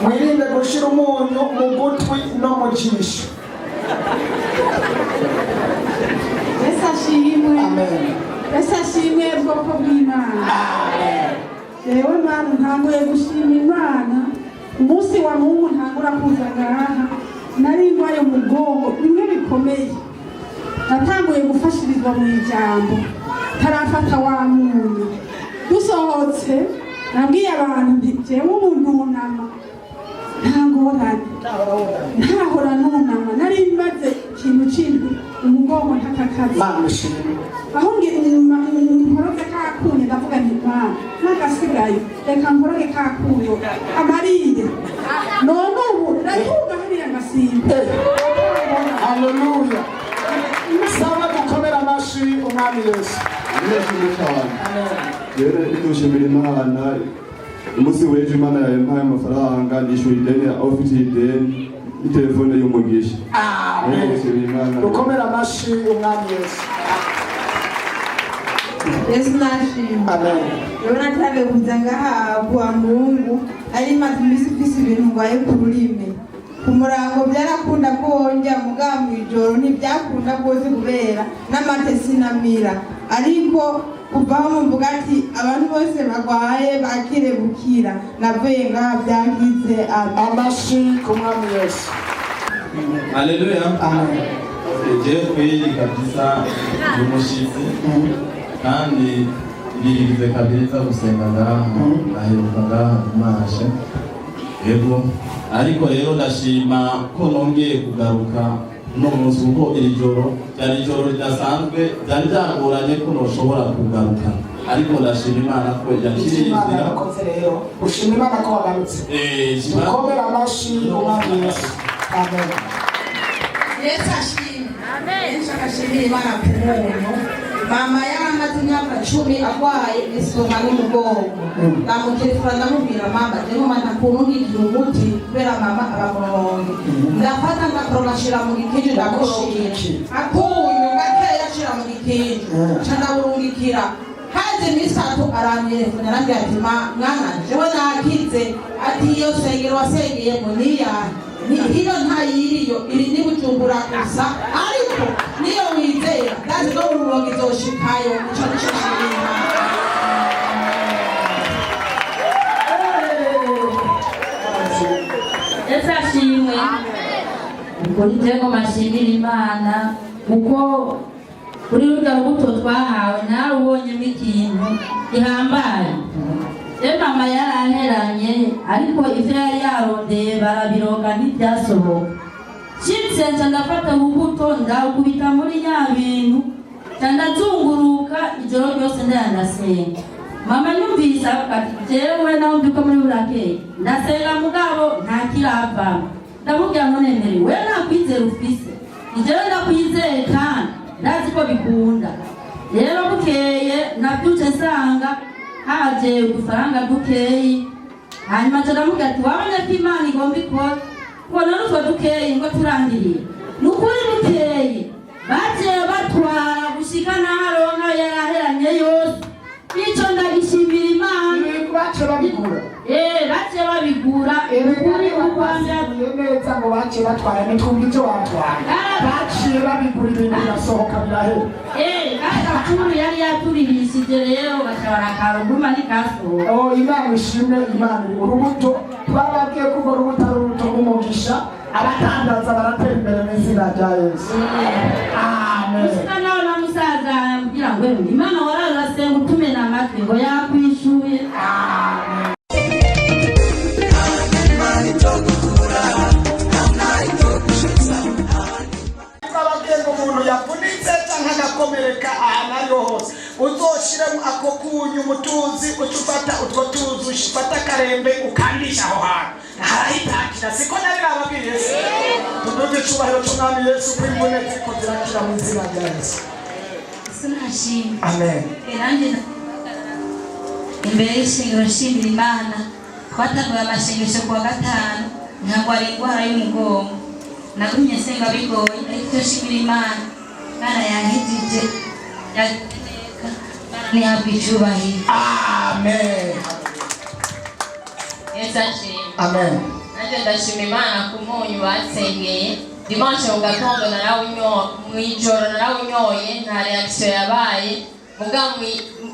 mwirinde gushyira umunyu mu gutwi no mu jisho. Yesu ashimwe. Yesu ashimwe, bwoko bw'Imana. Rero Mana, ntanguye gushima Imana. Umunsi wa Mungu ntangura kuza ngaha, nari ndwaye umugongo bimwe bikomeye. Natanguye gufashirizwa mu ijambo tarafata wa muntu. Dusohotse nabwiye abantu nti jewe ubu ntunama, nta ngorane, ntahora nunama. Nari maze ikintu c'indwi umugongo ntakakazi. Mana ishimwe. Aho nkoroze kakunye, ndavuga nti Mana, n'agasigaye reka nkoroge kakunye amarire. None ubu ndatunga hariya ngasimba. Haleluya! Saba dukomere amashyi Umwami Yesu. Ndashimye cyane rero, ndushimira Imana. Umunsi w'ejo Imana yampaye amafaranga, nishyura ideni aho ufite ideni n'itelefone y'umugisha. Amen. Ndashimira Imana. Dukomere amashyi Umwami Yesu. Yesu nashimwe. Amen. Rero natangiye kuza ngaha kuwa Mungu ari maze iminsi mfise ibintu ngwaye ku rurimi. Ku murango byarakunda ko wongera, mugabo mw'ijoro ntibyakunda rwose kubera n'amate sinamira. Ariko kuva aho muvuga ati abantu bose barwaye bakire gukira, navuye ngaha byakize. Amen. Amashyi ku Mwami Yesu. Haleluya. Je kweli kabisa ni umushitsi, kandi birigize kabisa gusenga ngaha, aheruka ngaha dimanche. Yego, ariko rero ndashima ko nongeye kugaruka uno munsi, kuko iri joro ryari ijoro ridasanzwe, byari byagoranye ko noshobora kugaruka, ariko ndashima Imana ko yakiriye Imana inzira. yakoze rero, ushima Imana ko wagarutse. Dukomere amashyi Umwami Yesu. Amen. Yesu ashimwe. Yesu akashimira Imana ku muntu. Mama yaramaze imyaka 10 arwaye isonga n'umugongo. Ndamutelefona, ndamubwira: "Mama, jewe mama ntakurungikira umuti," kubera mama aba mu Rumonge. Ndafata ndakoroga nshira mu gikinju, ndamushira akunyu gakeya, nshira mu gikinju, nca ndawurungikira. Haze iminsi 3 arantelefona, arambwira ati: "Ma mwana, jewe nakize." Ati: "Iyo sengero wasengeyemo niyahe?" Ni hiyo ntayiriyo, iri ni Bujumbura gusa, ariko niyo wizera ndazi no mu Rumonge izoshikayo. Ico nico nshimira Imana. Yesu ashimwe. Ubwo nitego mashimira Imana kuko kuri rurya rubuto twahawe nawe ubonyemo ikintu gihambaye. Je mama yaraheranye, ariko ivyo yari yarondeye barabironga ntibyasohoka. Nshitse nca ndafata urubuto ndawukubita muri nya bintu, nca ndazunguruka ijoro ryose ndaya ndasenga. Mama yumvise avuga ati: "Jewe naho mbiko muri burakeye ndasenga, mugabo nta kiravamo." Ndamubwira ngo: "Nemere we nta kwizera ufise, ni jewe ndakwizeye kandi ndazi ko bikunda." Rero bukeye nabyutse nsanga haje udufaranga dukeyi. Hanyuma nca ndamubwira ati: "Wabonye ko Imana igomba ikora, kubona n'utwo dukeyi ngo turangiriye." Ni ukuri, bukeye baciye batwara gushika n'aho aronka yaraheranye yose. Ico ndagishimira Imana. Bace babigura. Baciye babigura. Ukuri ukwanja neza ngo baciye batwara, ntitwumva ibyo batwaye. Baciye babigura, ibintu birasohoka birahera. Gakuru yari yaturihishije, rero baca barakaruguma ntikasohoka. Oh, Imana ishimwe. Imana iri urubuto. Twababwiye ko urwo rubuto ari urubuto rw'umugisha. Abatangaza baratera imbere mu izina rya Yesu. Amen. Gushika nawe na musaza aramubwira ngo: "Ewe, Imana wararasenga utumena amatwi ngo yakwishuye." Twababwiye ngo umuntu yavunitse cyangwa agakomereka ahantu ariho hose, uzoshiremo ako kunyu mu tuzi, uca ufata utwo tuzi, ufata akarembe ukandisha aho hantu, harahitakira. Siko nari nababwiye se? Tuduze icubahiro c'Umwami Yesu ko imvune ziko zirakira mu izina rya Yesu. Sinashimye. Amen. Nanjye imbere y'ishingiro nshimira Imana. Twatanguye amashengesho kuwa gatanu, ntangwara indwara y'umugongo. Nagumye nsenga bigoye, ariko icyo nshimira Imana, Imana yankijije, yagize neza. Imana ntihabwe icubahiro. Amen. Yesu ashimwe. Amen. Nanjye ndashima Imana ku munyu bansengeye dimanche mu gatondo narawunyoye, mw'ijoro narawunyoye, nta reaction yabaye. Muga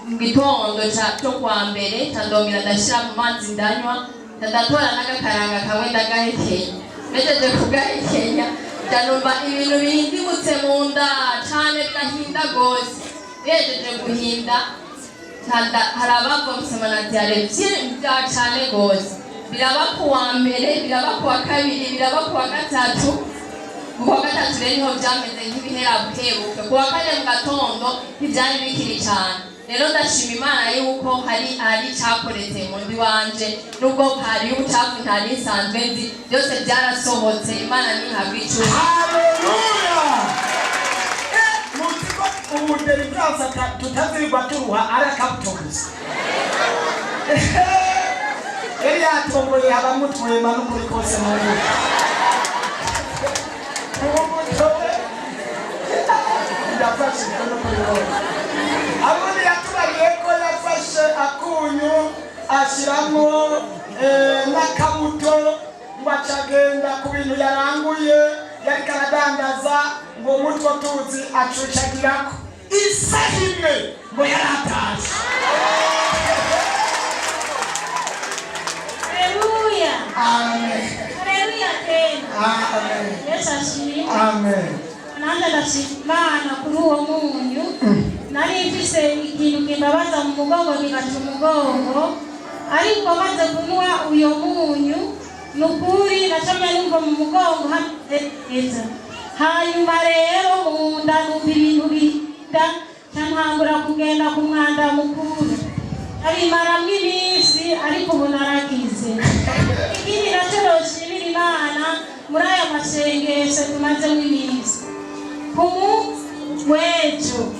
mu gitondo cyo kwa mbere ndongera ndashyira mu mazi ndanywa, ndatora n'agakaranga kamwe ndagahekenya. Mejeje kugahekenya, ndanumva ibintu bihindimutse mu nda cane, birahinda gose. Bihejeje guhinda, hari abavomsema na diyare bya cane gose. Biraba ku wa mbere, biraba ku wa kabiri, biraba ku wa gatatu. Ku wa gatatu rero niho byameze nk'ibihera bukebuke. Ku wa kane mu gatondo ntibyari bikiri cane. Rero ndashima Imana yuko hari icakoretse mu ndi wanje, nubwo hari ubucafu ntari nsanzwe nzi, byose byarasohotse. Imana ntihabwe icubahiro. Haleluya! Muzi ko ubu deliverance tutazirwa turuha, ari akabuto gusa. Yari yatomboye abamutwema n'ukuri kose mu ngufu. Ubu mutobe ndafashijwe n'ukuri kose. Abundi yatubariye ko yafashe akunyu ashyiramo n'akabuto, ngo acagenda ku bintu yaranguye yariko aradandaza, ngo mutwo tuzi acucagirako, isaha imwe ngo yaratashe. Haleluya. Amen. Haleluya tena. Amen. Yesu ashimwe. Amen. Nanjye ndashima Imana kuri uwo munyu. Nari mfise ikintu kimbabaza mu mugongo, kigaca umugongo, ariko maze kunywa uyo munyu, ni ukuri nacamye numva mu mugongo hameze neza. Hanyuma rero mu nda numva ibintu bihinda, nca ntangura kugenda ku mwanda mukuru, abimaramwo iminsi, ariko ubu narakize. Ikindi nacyo noshimira Imana muri aya masengesho tumazemo iminsi, ku munsi w'ejo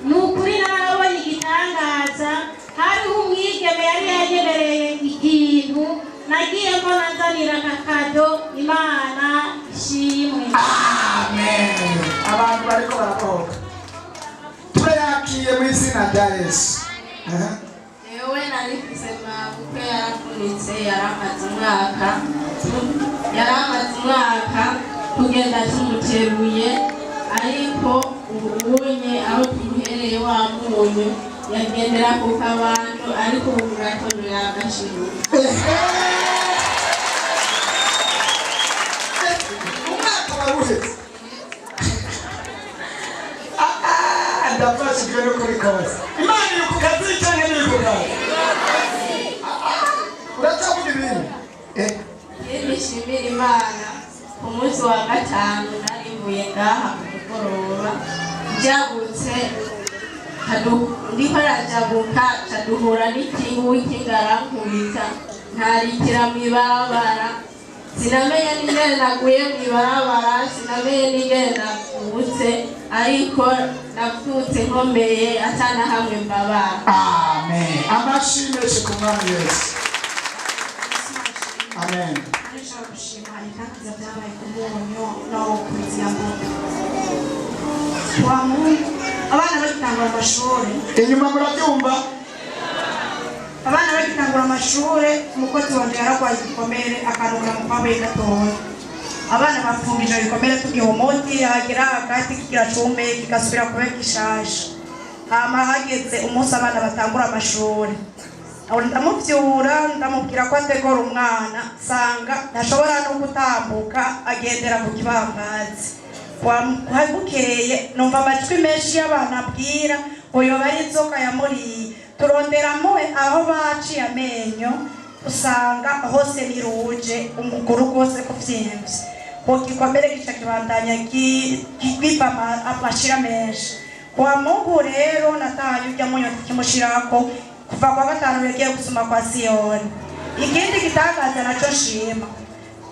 ni ukuri narabonye igitangaza. Hariho umwigeme yari yanyemereye ikintu, nagiye mbona nzanira akakado. Imana ishimwe. Amen. Abantu bariko barabohoka, turayakiye mu izina rya Yesu. Aha. Jewe nari mfise mabukwe yaravunitse, yaramaze umwaka tugenda tumuteruye, ariko ubu unye aho tumuhereye wa munyu yagendera ku kabando, ariko ubu mu gatondo yagashiruka. Umwaka waruheze. Ndafashijwe n'ukuri kose. Imana iri ku kazi cyangwa ntiri ku kazi? Uracyavuga ibintu. Ikindi nshimira Imana, ku munsi wa gatanu nari mvuye ngaha ku mugoroba, njabutse ndiko rajabuka, caduhura n'ikingu, w'ikinga arankubita, ntarikira mw'ibarabara. Sinamenye n'ingene naguye mw'ibarabara, sinamenye n'ingene navutse, ariko navutse nkomeye, atana hamwe mbabara. Amen. Amashyi menshi ku Mwami Yesu. Amen. Ndashaka gushima ibitangaza byabaye ku munyu no ku mboga wa Mungu. Abana bagitangura amashuri, Inyuma murabyumva? Abana bagitangura amashuri, umukozi wanjye yararwaye igikomere, akarura mu kwabuye gatoya. Abana bapfungije ibikomere, tugiha umuti, hagera hagati kigira cume, kigasubira kuba gishasha. Hama hageze umunsi abana batangura amashuri, aho ndamuvyura, ndamubwira ko ategura umwana, nsanga ntashobora no gutambuka, agendera ku kibambazi. Bukeye numva amajwi menshi y'abantu abwira ngo yoba ari inzoka yamuriye. Turonderamo aho baciye amenyo, usanga hose ni ruje, umuguru rwose kuvyimvye, ku gikomere gica kibandanya giva amashira menshi. Kwa Mungu rero nataye ujya munyo tukimushirako kuva kwa gatanu yagiye gusoma kwa Siyoni. Ikindi gitangaza naco nshima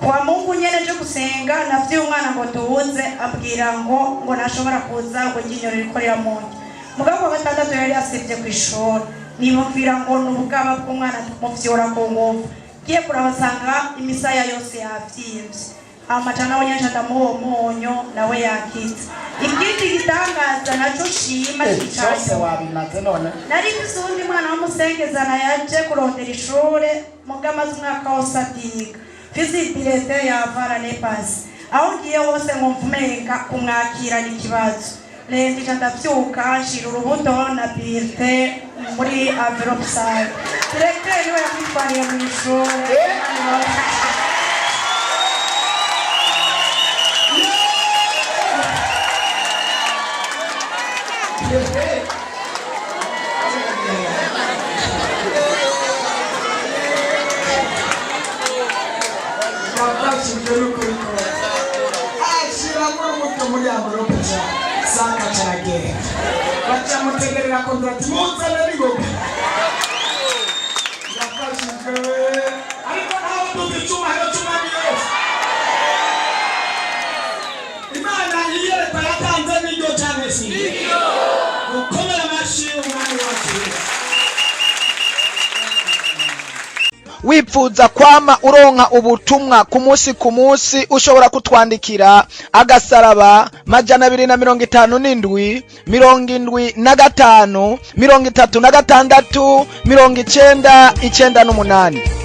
kwa Mungu nyene cyo gusenga, navyo umwana ngo tuze abwira ngo ntashobora kuza, ngo iryinyo rikorera mu nda. Mugabo wa gatandatu yari asibye ku ishuri, nibumvira ngo ni ubugaba bw'umwana tumuvyura ku ngufu. Ngiye kurabasanga imisaya yose yavyimbye, amaca nawe nyene ndamuha uwo munyu, nawe yakitse. Ikindi gitangaza naco nshima Cyose wabimaze none. Nari mfise uwundi mwana w'umusengezana yaje kurondera ishure, muga amaze umwaka wose atiga. Mfise ibirete yavara nepasi, aho ngiye hose nkumva umenga kumwakira ni ikibazo. Rero ndavyuka nshira urubuto na birite muri envelope sale, directeur we yamwitwariye mu ishure. Yafashijwe n'ukubikora, ashyiramo urubuto muri envelope cyane saka, caragenda bacamutegerera kontrati muzane bigoga. Yafashijwe, ariko ntawe duta icyubahiro cy'Umwami Yesu. Imana iyerekwa yatanze n'iryo cyane, si gukomera amashyi Umwami wacu Yesu. Wipfuza kwama uronka ubutumwa ku munsi ku munsi, ushobora kutwandikira agasaraba 257 75 36 90 98.